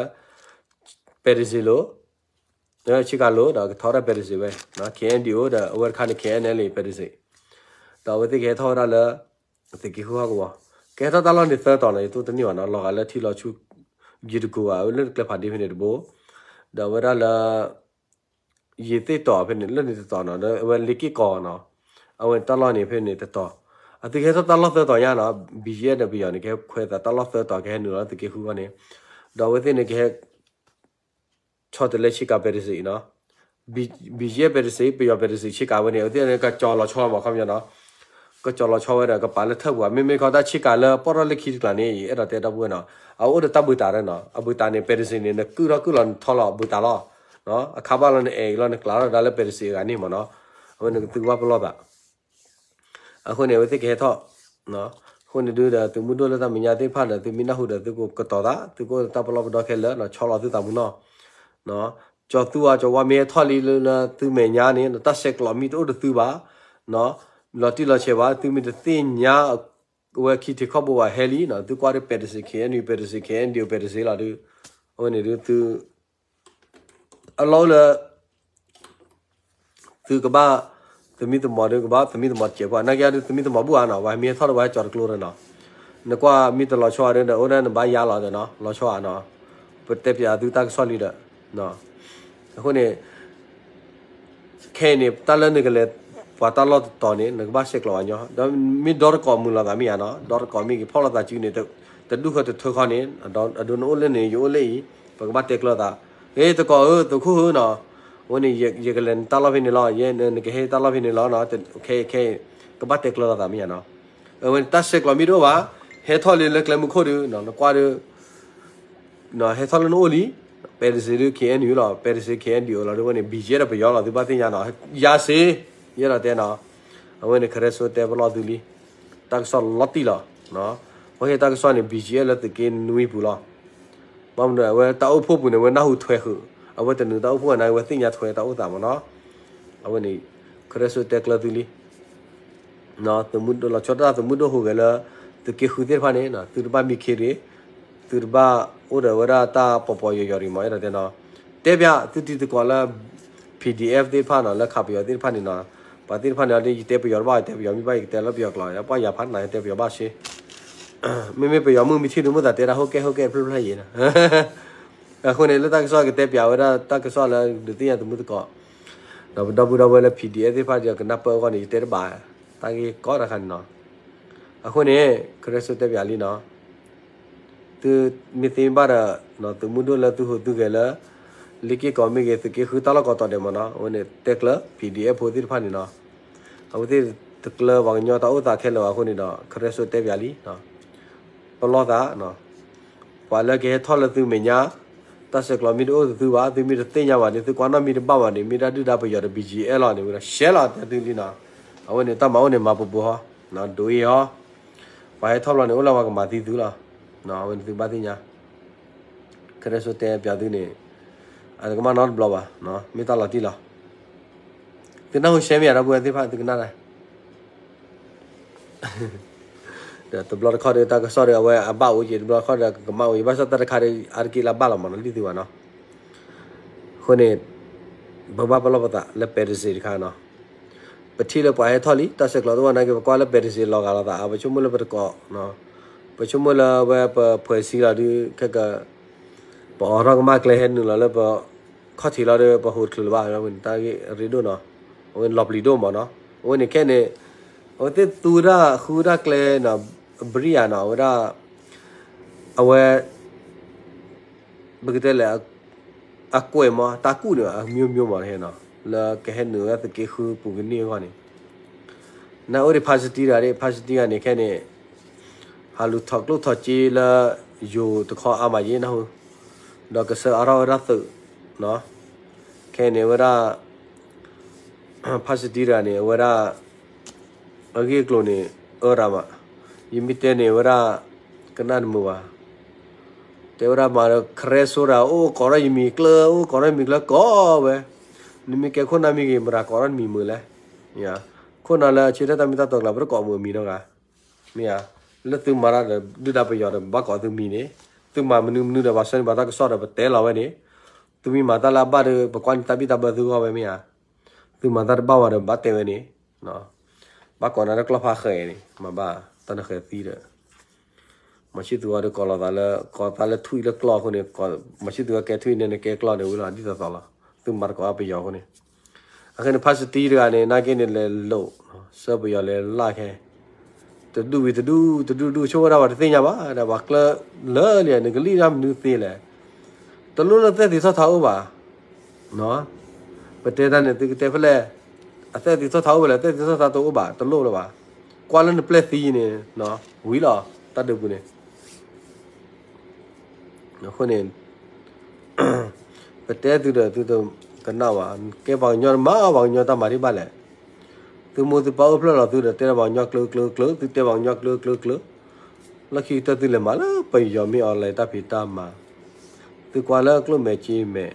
ပဲတစံးလိၤ ဆ့ကၤလိၤ ဒီးကထီၣ်ဝဲဒၣ်ပဲတစံးဝဲ KNDO ဒီးအဝဲတခါန့ၣ် KNLA ပဲတစံး ဒီးအဝဲသ့ၣ်ကဟဲထီၣ်ဝဲဒၣ်လၢ သုးက့ဃုဟီၣ်ကဝီၤ ကဟဲထီၣ်တၢ်လီၢ်န့ၣ်သၢတီၤနီၤ ယတိၢ်တန့ၢ်ဘၣ်နီၤ လီၤဂာ်လၢထံလီၤဆူ ယံၤတကူၤဘၣ် လၢကျဲဖးဒ့ဖဲန့ၣ်တဘိ ဒီးအဝဲဒၣ်လၢ ယံၤသ့ၣ်တီၤဖဲန့ၣ် လၢန့ၣ်တတီၤနီၤ ဒီးအဝဲလ့က့ၢ်ကီၤနီၤ အဝဲတၢ်လီၢ်န့ၣ်ဖဲန့ၣ်တတီၤ အသုကဟဲထီၣ်တၢ်လီၢ်သၢတီၤညါနီၤ ဘံၣ်ယဲၢ်ဒီးပယီၤန့ၣ် ကဟဲခွဲးသးတၢ်လီၢ်သၢတီၤ ကဟဲနုာ်လီၤသုးက့ဃုဂီၢ်န့ၣ် ဒီးအဝဲသ့ၣ်န့ၣ်ကဟဲ ဆီတလဲဆ့ကၤပဲတစ့းနီၤ, ဘံၣ်ယဲၢ်ပဲတစ့း ပယီၤပဲတစ့းဆ့ကၤဝဲန့ၣ် အဝဲသ့ၣ်န့ၣ် ကကၠီၤလီၤဆီမး ခီပညီနီၤ, ကကၠီၤလီၤဆီဝဲဒီး ကပာ်လၢထၢၣ်ပူၤ မ့မ့ၢ်ခီတၢ်ဆ့ကၤလၢပီၢ်ထီၣ်လၢခံတကျါန့ၣ် ယအဲၣ်ဒိးတဲဒီပုၢ်ဝဲၢ်နီၤ, အအိၣ်ဒီးတၢ်ဘုးတၢ်ဒီးနီၤ, အဘုးတၢ်န့ၣ် ပဲတစ့းန့ၣ် နကုၢ်ထီၣ်ကုၢ်လီၤ နထီလီၤအဘုးတၢ်လီၤ, အခါဘၣ်လီၤ နအဲၣ်လီၤ နကျးလီၤဒၣ်လၢပဲတစ့းအဂၤန့ၣ်မးနီၤ, အဝဲန့ၣ်ကသုကဘၣ်ပလီၢ်သး အဃိန့ၣ် အဝဲသ့ၣ်ကဟဲထီၣ်, အဃိန့ၣ်ဒုးဒီး သုးမုၢ်ဒိၣ်လၢတၢ်မဲာ်ညါသ့ၣ်တဖၣ်ဒီး သုမ့ၢ်နၢ်ဟူဒီး သုကကတီၤသး သုကအိၣ်ဒီးတၢ်ပလီၢ်ပဒီခဲလၢာ် ဆီလီၤသုသးမုၢ်နီၢ်, ကၠီၤသူအကၠီၤဝါမ့ၢ်ဟဲထီၣ်လံလၢသုမဲာ်ညါန့ၣ် တၢ်ဆဲးကျိးမ့ၢ်တအိၣ်ဒီးသုဘၣ်, လီၤတံၢ်လီၤဆဲးဘၣ် သုမ့ၢ်တသ့ၣ်ညါ အဝဲခံထံးခီၣ်ဘိဝဲဟဲလံ, သုကွၢ်ဒီးပဲတစ့း ခ့ၣ်အဲၣ်ယူၣ် ပဲတစ့း ခ့ၣ်အဲၣ်ယူၣ် ပဲတစ့းလီၤဒုး, အဝဲန့ၣ်ဒုးသု အလီၢ်အိၣ်လၢ သုကဘၣ် သမံသမိးဒုးကဘၣ် သမံသမိးတစဲးဖိ နာ်က့ဒုး သမံသမိးဘူၣ်ဧါနီၤ, ပှၤမ့ၢ်ဟဲထီၣ်ဒီးပှၤဟဲကၠီၤတကျိဒီးနီၤ, နကွၢ်မ့ၢ်တလီၤဆီအီၤဒုး အိၣ်ဒၣ်နဘၣ်ယါလီၤဒီးနီၤ လီၤဆီဧါနီၤ, ပတဲပၠးသုတၢ်ကစီၣ်လံဒီး, အဃိန့ၣ် ခဲအံၤန့ၣ် တၢ်လၢနကလဲၤ ပှၤတၢ်လီၢ်တတီၤန့ၣ် နကဘၣ်ဆဲးကျိးဝဲညီ, ဒီးမ့ၢ်ဒီတကိးမုာ်လိာ်သးမ့ၢ်ဧါနီၤ, ဒီတကိးမ့ၢ်ဂ့ၤ ဖီၣ်လိာ်သးစုန့ၣ် တဒူၣ်ဃၢတထၢခီန့ၣ်, အဒိနအိၣ်လၢန့ၣ် ယအိၣ်လၢအံၤ, ပကဘၣ်တဲကျၢၤသး, ဟ့ၣ်တကိးဧၢ သုးခိၣ်ဧၢနီၤ, အဝဲန့ၣ် ယကလဲၤနတၢ်လီၢ်ဖဲန့ၣ်လီၤ, ယဲနကဟဲတၢ်လီၢ်ဖဲန့ၣ်လီၤ, ခဲခဲ ကဘၣ်တဲကျၢၤလိာ်သးမ့ၢ်ဧါနီၤ, အဝဲန့ၣ် တၢ်ဆဲးကျိးမ့ၢ်တအိၣ်ဘၣ်, ဟဲထီၣ်လံလၢကျဲမုၢ်ခိၣ်ဒုး နကွၢ်ဒုး ဟဲထီၣ်လၢနအိၣ်လံ, ပဲတစ့းဒုး ခ့ၣ်အဲၣ်ယူၣ်လီၤ, ပဲတစ့း ခ့ၣ်အဲၣ်ယူၣ်လီၤဒုး အဝဲန့ၣ် ဘံၣ်ယဲၢ်ဒီးပယီၤလီၤ သုဘၣ်သ့ၣ်ညါနီၤ, ယါစ့, ယအဲၣ်ဒိးတဲနီၤ, အဝဲန့ၣ် ခရဲစိတဲပလီၢ်သုလံ, တၢ်ကစီၣ်လီၤတံၢ်လီၤ, ပှၤဟ့ၣ်တၢ်ကစီၣ်န့ၣ် ဘံၣ်ယဲၢ်လၢသုးက့နွံပူၤလီၤ, ဘၣ်မနုၤအဝဲတၢ်အိၣ်ဖှိၣ်ပူၤန့ၣ် အဝဲနၢ်ဟူထွဲဃုာ်, အဝဲတနုာ်တၢ်အိၣ်ဖှိၣ်န့ၣ် အဝဲသ့ၣ်ညါထွဲတၢ်အိၣ်သးမးနီၤ, အဝဲန့ၣ် ခရဲစိတဲကျၢၤသုလံ သုးမုၢ်ဒိၣ်လီၤဆီဒၣ်တၢ် သုးမုၢ်ဒိၣ်ဟူးဂဲၤလၢ သုးက့ဃုသ့ၣ်တဖၣ်န့ၣ် သုတဘၣ်မံခ့တဂ့ၤ, သုတဘၣ်အိၣ်ဒီးဝဲဒၣ်တၢ်ပီၤပီၤယိာ်ယိာ်တဂ့ၤမး အဲၣ်ဒိးတဲနီၤ, တဲပၠးသုတံၤသကိးလၢ ပီၣ်ဒံၣ်အဲၣ်ဖ် သ့ၣ်တဖၣ်နီၤ လၢခးပယီၤသ့ၣ်တဖၣ်န့ၣ်နီၤ, ပှၤသ့ၣ်တဖၣ်န့ၣ် ယတဲပယီၤတဘၣ် ယတဲပယီၤမ့ၢ်ဘၣ် ယကတဲလၢပယီၤကျိာ် ပှၤယၤဖးနၤ ယတဲပယီၤဘၣ်စ့, မ့မ့ၢ်ပယီၤမုၢ်မံထံၣ်ဒုး မုၢ်သးတဲဒၣ် ဟုတ်ကဲ့ ဟုတ်ကဲ့ ဖျၢၣ်ဖျၢၣ်ယဲနီၤ အဃိန့ၣ် လၢတၢ်ကစီၣ်ကတဲပၠးဝဲဒၣ်တၢ်ကစီၣ်လၢဒုးသ့ၣ်ညါသုးမုၢ်သကိး, ဒီးပဒီပုၢ်ဒီဝဲၢ်လၢ ပီၣ်ဒံၣ်အဲၣ်ဖ် သ့ၣ်တဖၣ်ဒီးကနၢ်ပၢၢ်အဂီၢ်န့ၣ် ယတဲတဘၣ်, တၢ်ဂ့ၢ်ကီတခါန့ၣ်နီၤ, အဃိန့ၣ် ခရဲစိတဲပၠးလံနီၤ, သုမ့ၢ်သ့မ့ၢ်ဘၣ်ဒီး သုးမုၢ်ဒိၣ်လၢသုဟူးသုဂဲၤလၢ လ့က့ၢ်ကီးမ့ၢ်ဂ့ၤ သုးက့ဃုတၢ်လီၢ်ကိးတီၤဒဲးမးနီၤ, အဝဲန့ၣ်တဲကျၢၤ ပီၣ်ဒံၣ်အဲၣ်ဖ် ဖိသ့ၣ်တဖၣ်န့ၣ်နီၤ, အဝဲသ့ၣ်တကျၢၤပှၤကညီတၢ်အိၣ်သးခဲလၢာ်ဘၣ်အဃိန့ၣ်ဒီး ခရဲစိတဲပၠးလံ ပလီၢ်သး, ပှၤလၢကဟဲထီၣ်လၢသုမဲာ်ညါ, တၢ်ဆဲးကျိးမ့ၢ်တအိၣ်သုဘၣ် သုမ့ၢ်တသ့ၣ်ညါဘၣ်န့ၣ် သုကွၢ်နီၣ်မ့ၢ်တဘၣ်ဘၣ်န့ၣ် မ့ၢ်ဒၣ်ဒုၣ်ဒါပယီၤဒီး ဘံၣ်ယဲၢ်လီၤန့ၣ် ဝဲဒၣ်ရှဲလီၤတဲသုလံနီၤ, အဝဲန့ၣ်တၢ်မၤအိၣ်န့ၣ် မၤပူၤပူၤဟီ, ဒိးအံၤဟီ, ပှၤဟဲထီၣ်ဘျီန့ၣ် အိၣ်လၢပှၤကမၤသံသုလီၤ, အဝဲန့ၣ်သုဘၣ်သ့ၣ်ညါ, ခရဲစိတဲပၠးသုန့ၣ်, အတကမၣ်နီတဘျီဘၣ်, မ့ၢ်တၢ်လီၤတံၢ်လီၤ, သုနၢ်ဟူရှဲမ့ၢ်ဧါ ဒီပုၢ်ဝဲၢ်သ့ၣ်တဖၣ် သုကနၣ်ဒၣ် ဒီးတဘျီတခီၣ်ဒီး တၢ်ကစီၣ်ဒီး အဝဲအဘၣ်အိၣ်က့ၤ တဘျီတခီၣ်ဒီး ကကမၣ်အိၣ်က့ၤ ဘၣ်ဆၣ်တၢ်တခါဒီး အါတက့ၢ်လၢအဘၣ်လီၤမးနီၤ လံသုဘၣ်နီၤ, အဃိန့ၣ် ပဘၣ်ပလီၢ်ပသးလၢပဲတစ့းတခါနီၤ, ပထံၣ်လၢပှၤဟဲထီၣ်လံ တၢ်ဆဲးကျိးတအိၣ်နာ်က့ ပကွၢ်လၢပဲတစ့းလီၤဂာ်လိာ်သး ပဆိကမိၣ်လၢပတကိး, ပဆိကမိၣ်လၢဝဲပဖှဲးဆံလီၤဒုး ခဲက ပအိးထီၣ်ကမၣ်ကျဲဟဲနုာ်လီၤလၢပ ခီၣ်ထံးလီၤဒီး ပဟူးတချုးလၢၤဘၣ် တၢ်ဂ့ၢ်ရ့ဒိၣ်နီၤ, အဝဲလီၤပျံၤဒိၣ်မးနီၤ, အဝဲန့ၣ်ခဲန့ၣ် အဝဲသ့ၣ်သူဝဲဒၣ်ဃုဝဲဒၣ်ကျဲနီၤ, ဘြံယၤနီၤ အဝဲဒၣ် အဝဲ ပကတဲလဲၣ် အကွဲးမး တၢ်ကူၣ်န့ၣ် အမျိုးမျိုးမးနီၤ, လၢကဟဲနုာ်ဝဲဒၣ်သုးက့ဃုပူၤကန့ၢ်အဂီၢ်န့ၣ်, နအိၣ်ဒံးဖါစတံတဂၤဒၣ် ဖါစတံတဂၤန့ၣ်ခဲန့ၣ် ဟးလူၤထီၣ်ကျိၣ်ထီၣ်စ့လၢ ယိၤတခီအါမးယဲနၢ်ဟူ, ဒီးကစၢ်အါထီၣ်ဝဲဒၣ်သုး, ခဲန့ၣ်ဝဲဒၣ် ဖါစတံတဂၤန့ၣ် အဝဲဒၣ် အဂ့ၢ်အကျိၤန့ၣ် အၢရၤမး, ယမ့ၢ်တဲန့ၣ်ဝဲဒၣ် ကနၣ်တမုာ်ဘၣ်, တဲဝဲဒၣ်မၤဒီး ခရဲစိဒၣ် အိၣ်ကိးထီၣ်ယမံၤကျၢၤ အိၣ်ကိးထီၣ်ယမံၤကျၢၤကိးဝဲ, နမ့ၢ်ကဲခိၣ်နၢ်မ့ၢ်ဂ့ၤ မတၤကိးထီၣ်နမံၤမုာ်လဲၣ်, ခိၣ်နၢ်လၢအဆၢထၢၣ်တၢ်မ့ၢ်တၢ်တီကျါ ပတကိးမုာ်အမံၤနီတဂၤ မ့ၢ်ဧါ, လၢသုမၤတၢ်ဒီး ဒုၣ်ဒါပယီၤဒီး ပဘၣ်ကိးသုမံၤန့ၣ်, သုမၤမနုၤမနုၤဒီး ပှၤဆှၢန့ၢ်ဘၣ်တၢ်ကစီၣ်ဒီး ပတဲလီၤဝဲန့ၣ်, သုမ့ၢ်မၤတၢ်လၢအဘၣ်ဒီး ပကွၢ်န့ၢ်တၢ်ဘံၣ်တၢ်ဘၢသုဂီၢ်ဝဲမ့ၢ်ဧါ, သုမၤတၢ်တဘၣ်ဝဲဒီး ဘၣ်တဲဝဲန့ၣ်, ဘၣ်ကိးနၤလၢကျီၢ်ဖးဃဲးန့ၣ် မၤဘၣ်တၢ်နဃဲးသံဒီး, မၤဆံသူအီၤဒီးကိးလီၤသးလၢ ကိးသးလၢထွံၣ်လၢကျီၢ်အဃိန့ၣ်, မၤဆံသူအီၤကဲထွံၣ်န့ၣ် နကဲကျီၢ်န့ၣ်ဝံၤလီၤ ဒ်သိးသိးလီၤ. သုမၤတကိးအပယီၤအဃိန့ၣ်, အဃိန့ၣ် ဖါစတံတဂၤန့ၣ် နာ်က့န့ၣ် လဲၤလိာ်, ဆှၢပယီၤလဲၤလၢ်ခဲ တဒူၣ်ဝံၤတဒူၣ် တဒူၣ်ဒူၣ်ဆိဝဲဒၣ် ပှၤတသ့ၣ်ညါဘၣ်ဒီး ပှၤကျၢၢ်လၢာ်လံ နကလံၣ်တၢ်မနုၤသ့လဲၣ်. တလိၣ်လၢသဲသံထီၣ်ထါအိၣ်ဘၣ်. ပတဲတၢ်န့ၣ် သုကတဲဖဲလဲၣ်, အသဲသံထီၣ်ထါအိၣ်ဖဲလဲၣ်, သဲသံထီၣ်ထါတအိၣ်ဘၣ်, တလိၣ်လၢၤဘၣ်. ကွၢ်လၢနပျဲၢ်သံန့ၣ် ဝံၤလီၤ တၢ်ဒုးပူၤန့ၣ် အဃိန့ၣ် ပတဲသုဒီး သုတကနၣ်ဘၣ်, ကဲပှၤကညီမၤ ပှၤကညီတၢ်မၤဒံးဘၣ်လဲၣ်. သုမိၢ်သုပၢ်အိၣ်ဖျဲၣ်လီၤသုဒီး တဲပှၤကညီကျၢၤကျၢၤကျၢၤ, သုတဲပှၤကညီကျၢၤကျၢၤကျၢၤ, လၢခံကတၢၢ်သုလဲၤမၤလၢပယီၤမ့ၢ်အီၤလဲၤတၢ်ဖံးတၢ်မၤ, သုကွၢ်လၢကျိၣ်မဲာ်စ့မဲာ်,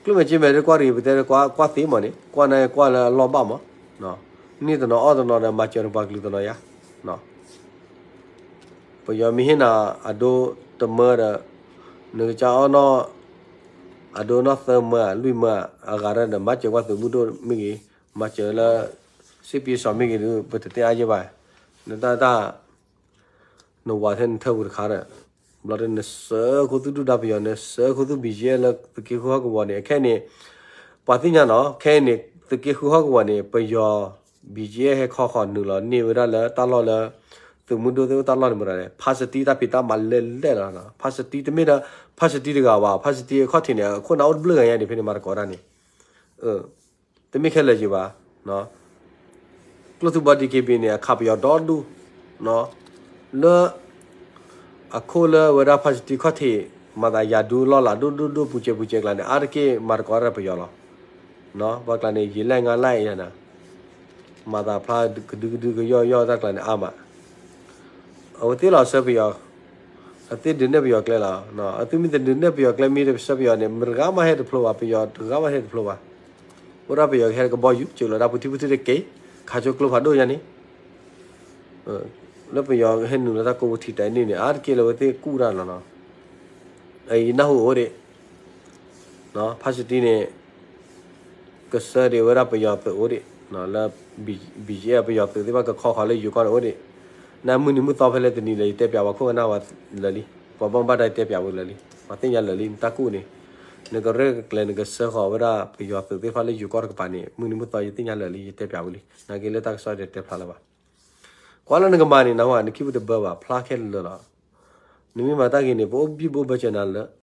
ကျိၣ်မဲာ်စ့မဲာ်ဒ်ကွၢ်တဂ့ၤ ပတဲကွၢ်သ့မးန့ၣ် ကွၢ်န့ၣ်ကွၢ်လၢအလီၢ်ဘၣ်မး, န့ၢ်တနီၤအီၣ်တနီၤဒီး မၤစၢၤနပှၤကလုာ်တနီၤယါ ပယီၤမ့ၢ်ဟ့ၣ်နၤအဒိတမၢဒီး နကစၢ်အီၣ်နီၢ် အဒိနီၢ်သၢမၢ လွံၢ်မၢ အဂၤဒီး မၤစၢၤကွၢ်သုးမုၢ်ဒိၣ်မ့ၢ်ဂ့ၤ, မၤစၢၤလၢ စစ်ပြေးရှောင် မ့ၢ်ဂ့ၤဒီး ပတတဲအါယဲဘၣ်. နတၢ်တၢ် နဝၤထဲနထၢပူၤတခါဒီး ဘျီဒီးနစၢဃိသုဒုၣ်ဒါပယီၤ နစၢဃိသု ဘံၣ်ယဲ လၢသုးက့ဃုဟီၣ်ကဝီၤန့ၣ် ခဲအံၤန့ၣ် ပှၤသ့ၣ်ညါနီၤ ခဲအံၤန့ၣ် သုးက့ဃုဟီၣ်ကဝီၤန့ၣ် ပယီၤ ဘံၣ်ယဲ ဟဲခီဃီၤနုာ်လီၤန့ၢ်ဝဲဒၣ်လၢတၢ်လီၢ်လၢ သုးမုၢ်ဒိၣ်သ့ၣ်အိၣ်တၢ်လီၢ်န့ၣ်မတၤလဲၣ် ဖါစတံတၢ်ဖံးတၢ်မၤလဲၣ်လဲၣ်လီၤ. ဖါစတံတမ့ၢ်ဒီး ဖါစတံတဂၤဘၣ် ဖါစတံအခီၣ်ထံးန့ၣ် အခိၣ်နၢ်အိၣ်တဘျုးဂၤညါန့ၣ် ဖဲန့ၣ်မၤသကိးတၢ်န့ၣ် တမ့ၢ်ခဲလၢာ်ယံၤဘၣ်. ကျိၣ်ထူဘီ ဒီက့ဘံၣ်န့ၣ် အခးပယီၤဒီဒူၣ် လၢ အခိၣ်လၢဝဲဒၣ်ဖါစတံခီၣ်ထံး မၤသးယၤဒူလီၢ်လၤဒိၣ်ဒိၣ်ဒိၣ်ပူၤစဲးပူၤစဲးကျါန့ၣ် အါတက့ၢ်မၤသကိးတၢ်ပယီၤလီၤ. ပှၤကျါန့ၣ် ယံာ်လဲၣ်ငါလဲၣ်ယၤန့ၣ် မၤသးဖျါကဒုကဒုကယီၢ်ယီၢ်တၢ်ကျါန့ၣ်အါမး အဝဲသ့ၣ်လီၤဆှၢပယီၤ, အသ့ၣ်ဒုးနဲၣ်ပယီၤကျဲလီၤ. အသုမ့ၢ်တဒုးနဲၣ်ပယီၤကျဲ မ့ၢ်တဆှၢပယီၤန့ၣ် မတဂၤမးဟဲတဖျိဘၣ်, ပယီၤတဂၤမးဟဲတဖျိဘၣ်. အိၣ်ဒၣ်ပယီၤကဟဲကဘီယူၤ စၢၤလီၤတၢ်ပူၤထံပူၤထံတက့ၢ်, ခးဆိကျိဖးဒိၣ်ညါန့ၣ် လၢပယီၤဟဲနုာ်လီၤတၢ်ကိးပူၤထံးတၢ်န့ၣ်န့ၣ် အါတက့ၢ်လၢဝဲသ့ၣ်ကူၣ်တၢ်လီၤနီၤ. အံၤနၢ်ဟူအိၣ်ဒံး ဖါစတံန့ၣ် ကဆှၢဒံးဝဲဒၣ်ပယီၤသုးအိၣ်ဒံး, လၢ ဘံၣ်ယဲ ပယီၤသုးသ့ၣ်တဖၣ်ကခီဃီၤလၢယိၤကီၢ်န့ၣ်အိၣ်ဒံး, နမုၢ်နံၤမုၢ်သီဖဲလဲၣ်တနံၤလဲၣ် ယတဲပျးပှၤခိၣ်ပနၢ်ဝဲလၢာ်လံ, ပှၤဘၣ်မူဘၣ်ဒါယတဲပျးဝဲလၢာ်လံ, ပှၤသ့ၣ်ညါလၢာ်လံ နတၢ်ကူၣ်န့ၣ်, နကရဲၣ်ကကျဲၤနကဆှၢဃီၤဝဲဒၣ်ပယီၤသုးသ့ၣ်တဖၣ်လၢယိၤကီၢ်တကပၤန့ၣ် မုၢ်နံၤမုၢ်သီယသ့ၣ်ညါလၢာ်လံ ယတဲပျးဝဲလံ, နာ်က့လၢတၢ်ကစီၣ်တဲတဲဖျါလၢၤဘၣ်. ကွၢ်လၢနကမၤန့ၣ် နဟူဧါ နခံပူၤတဘၢဘၣ် ဖျါခဲလၢာ်လီၤ. နမ့ၢ်မၤတၢ်ဂ့ၤန့ၣ် ပအိၣ်ဘံၣ်ဘိဘၢစၢၤနၤလၢ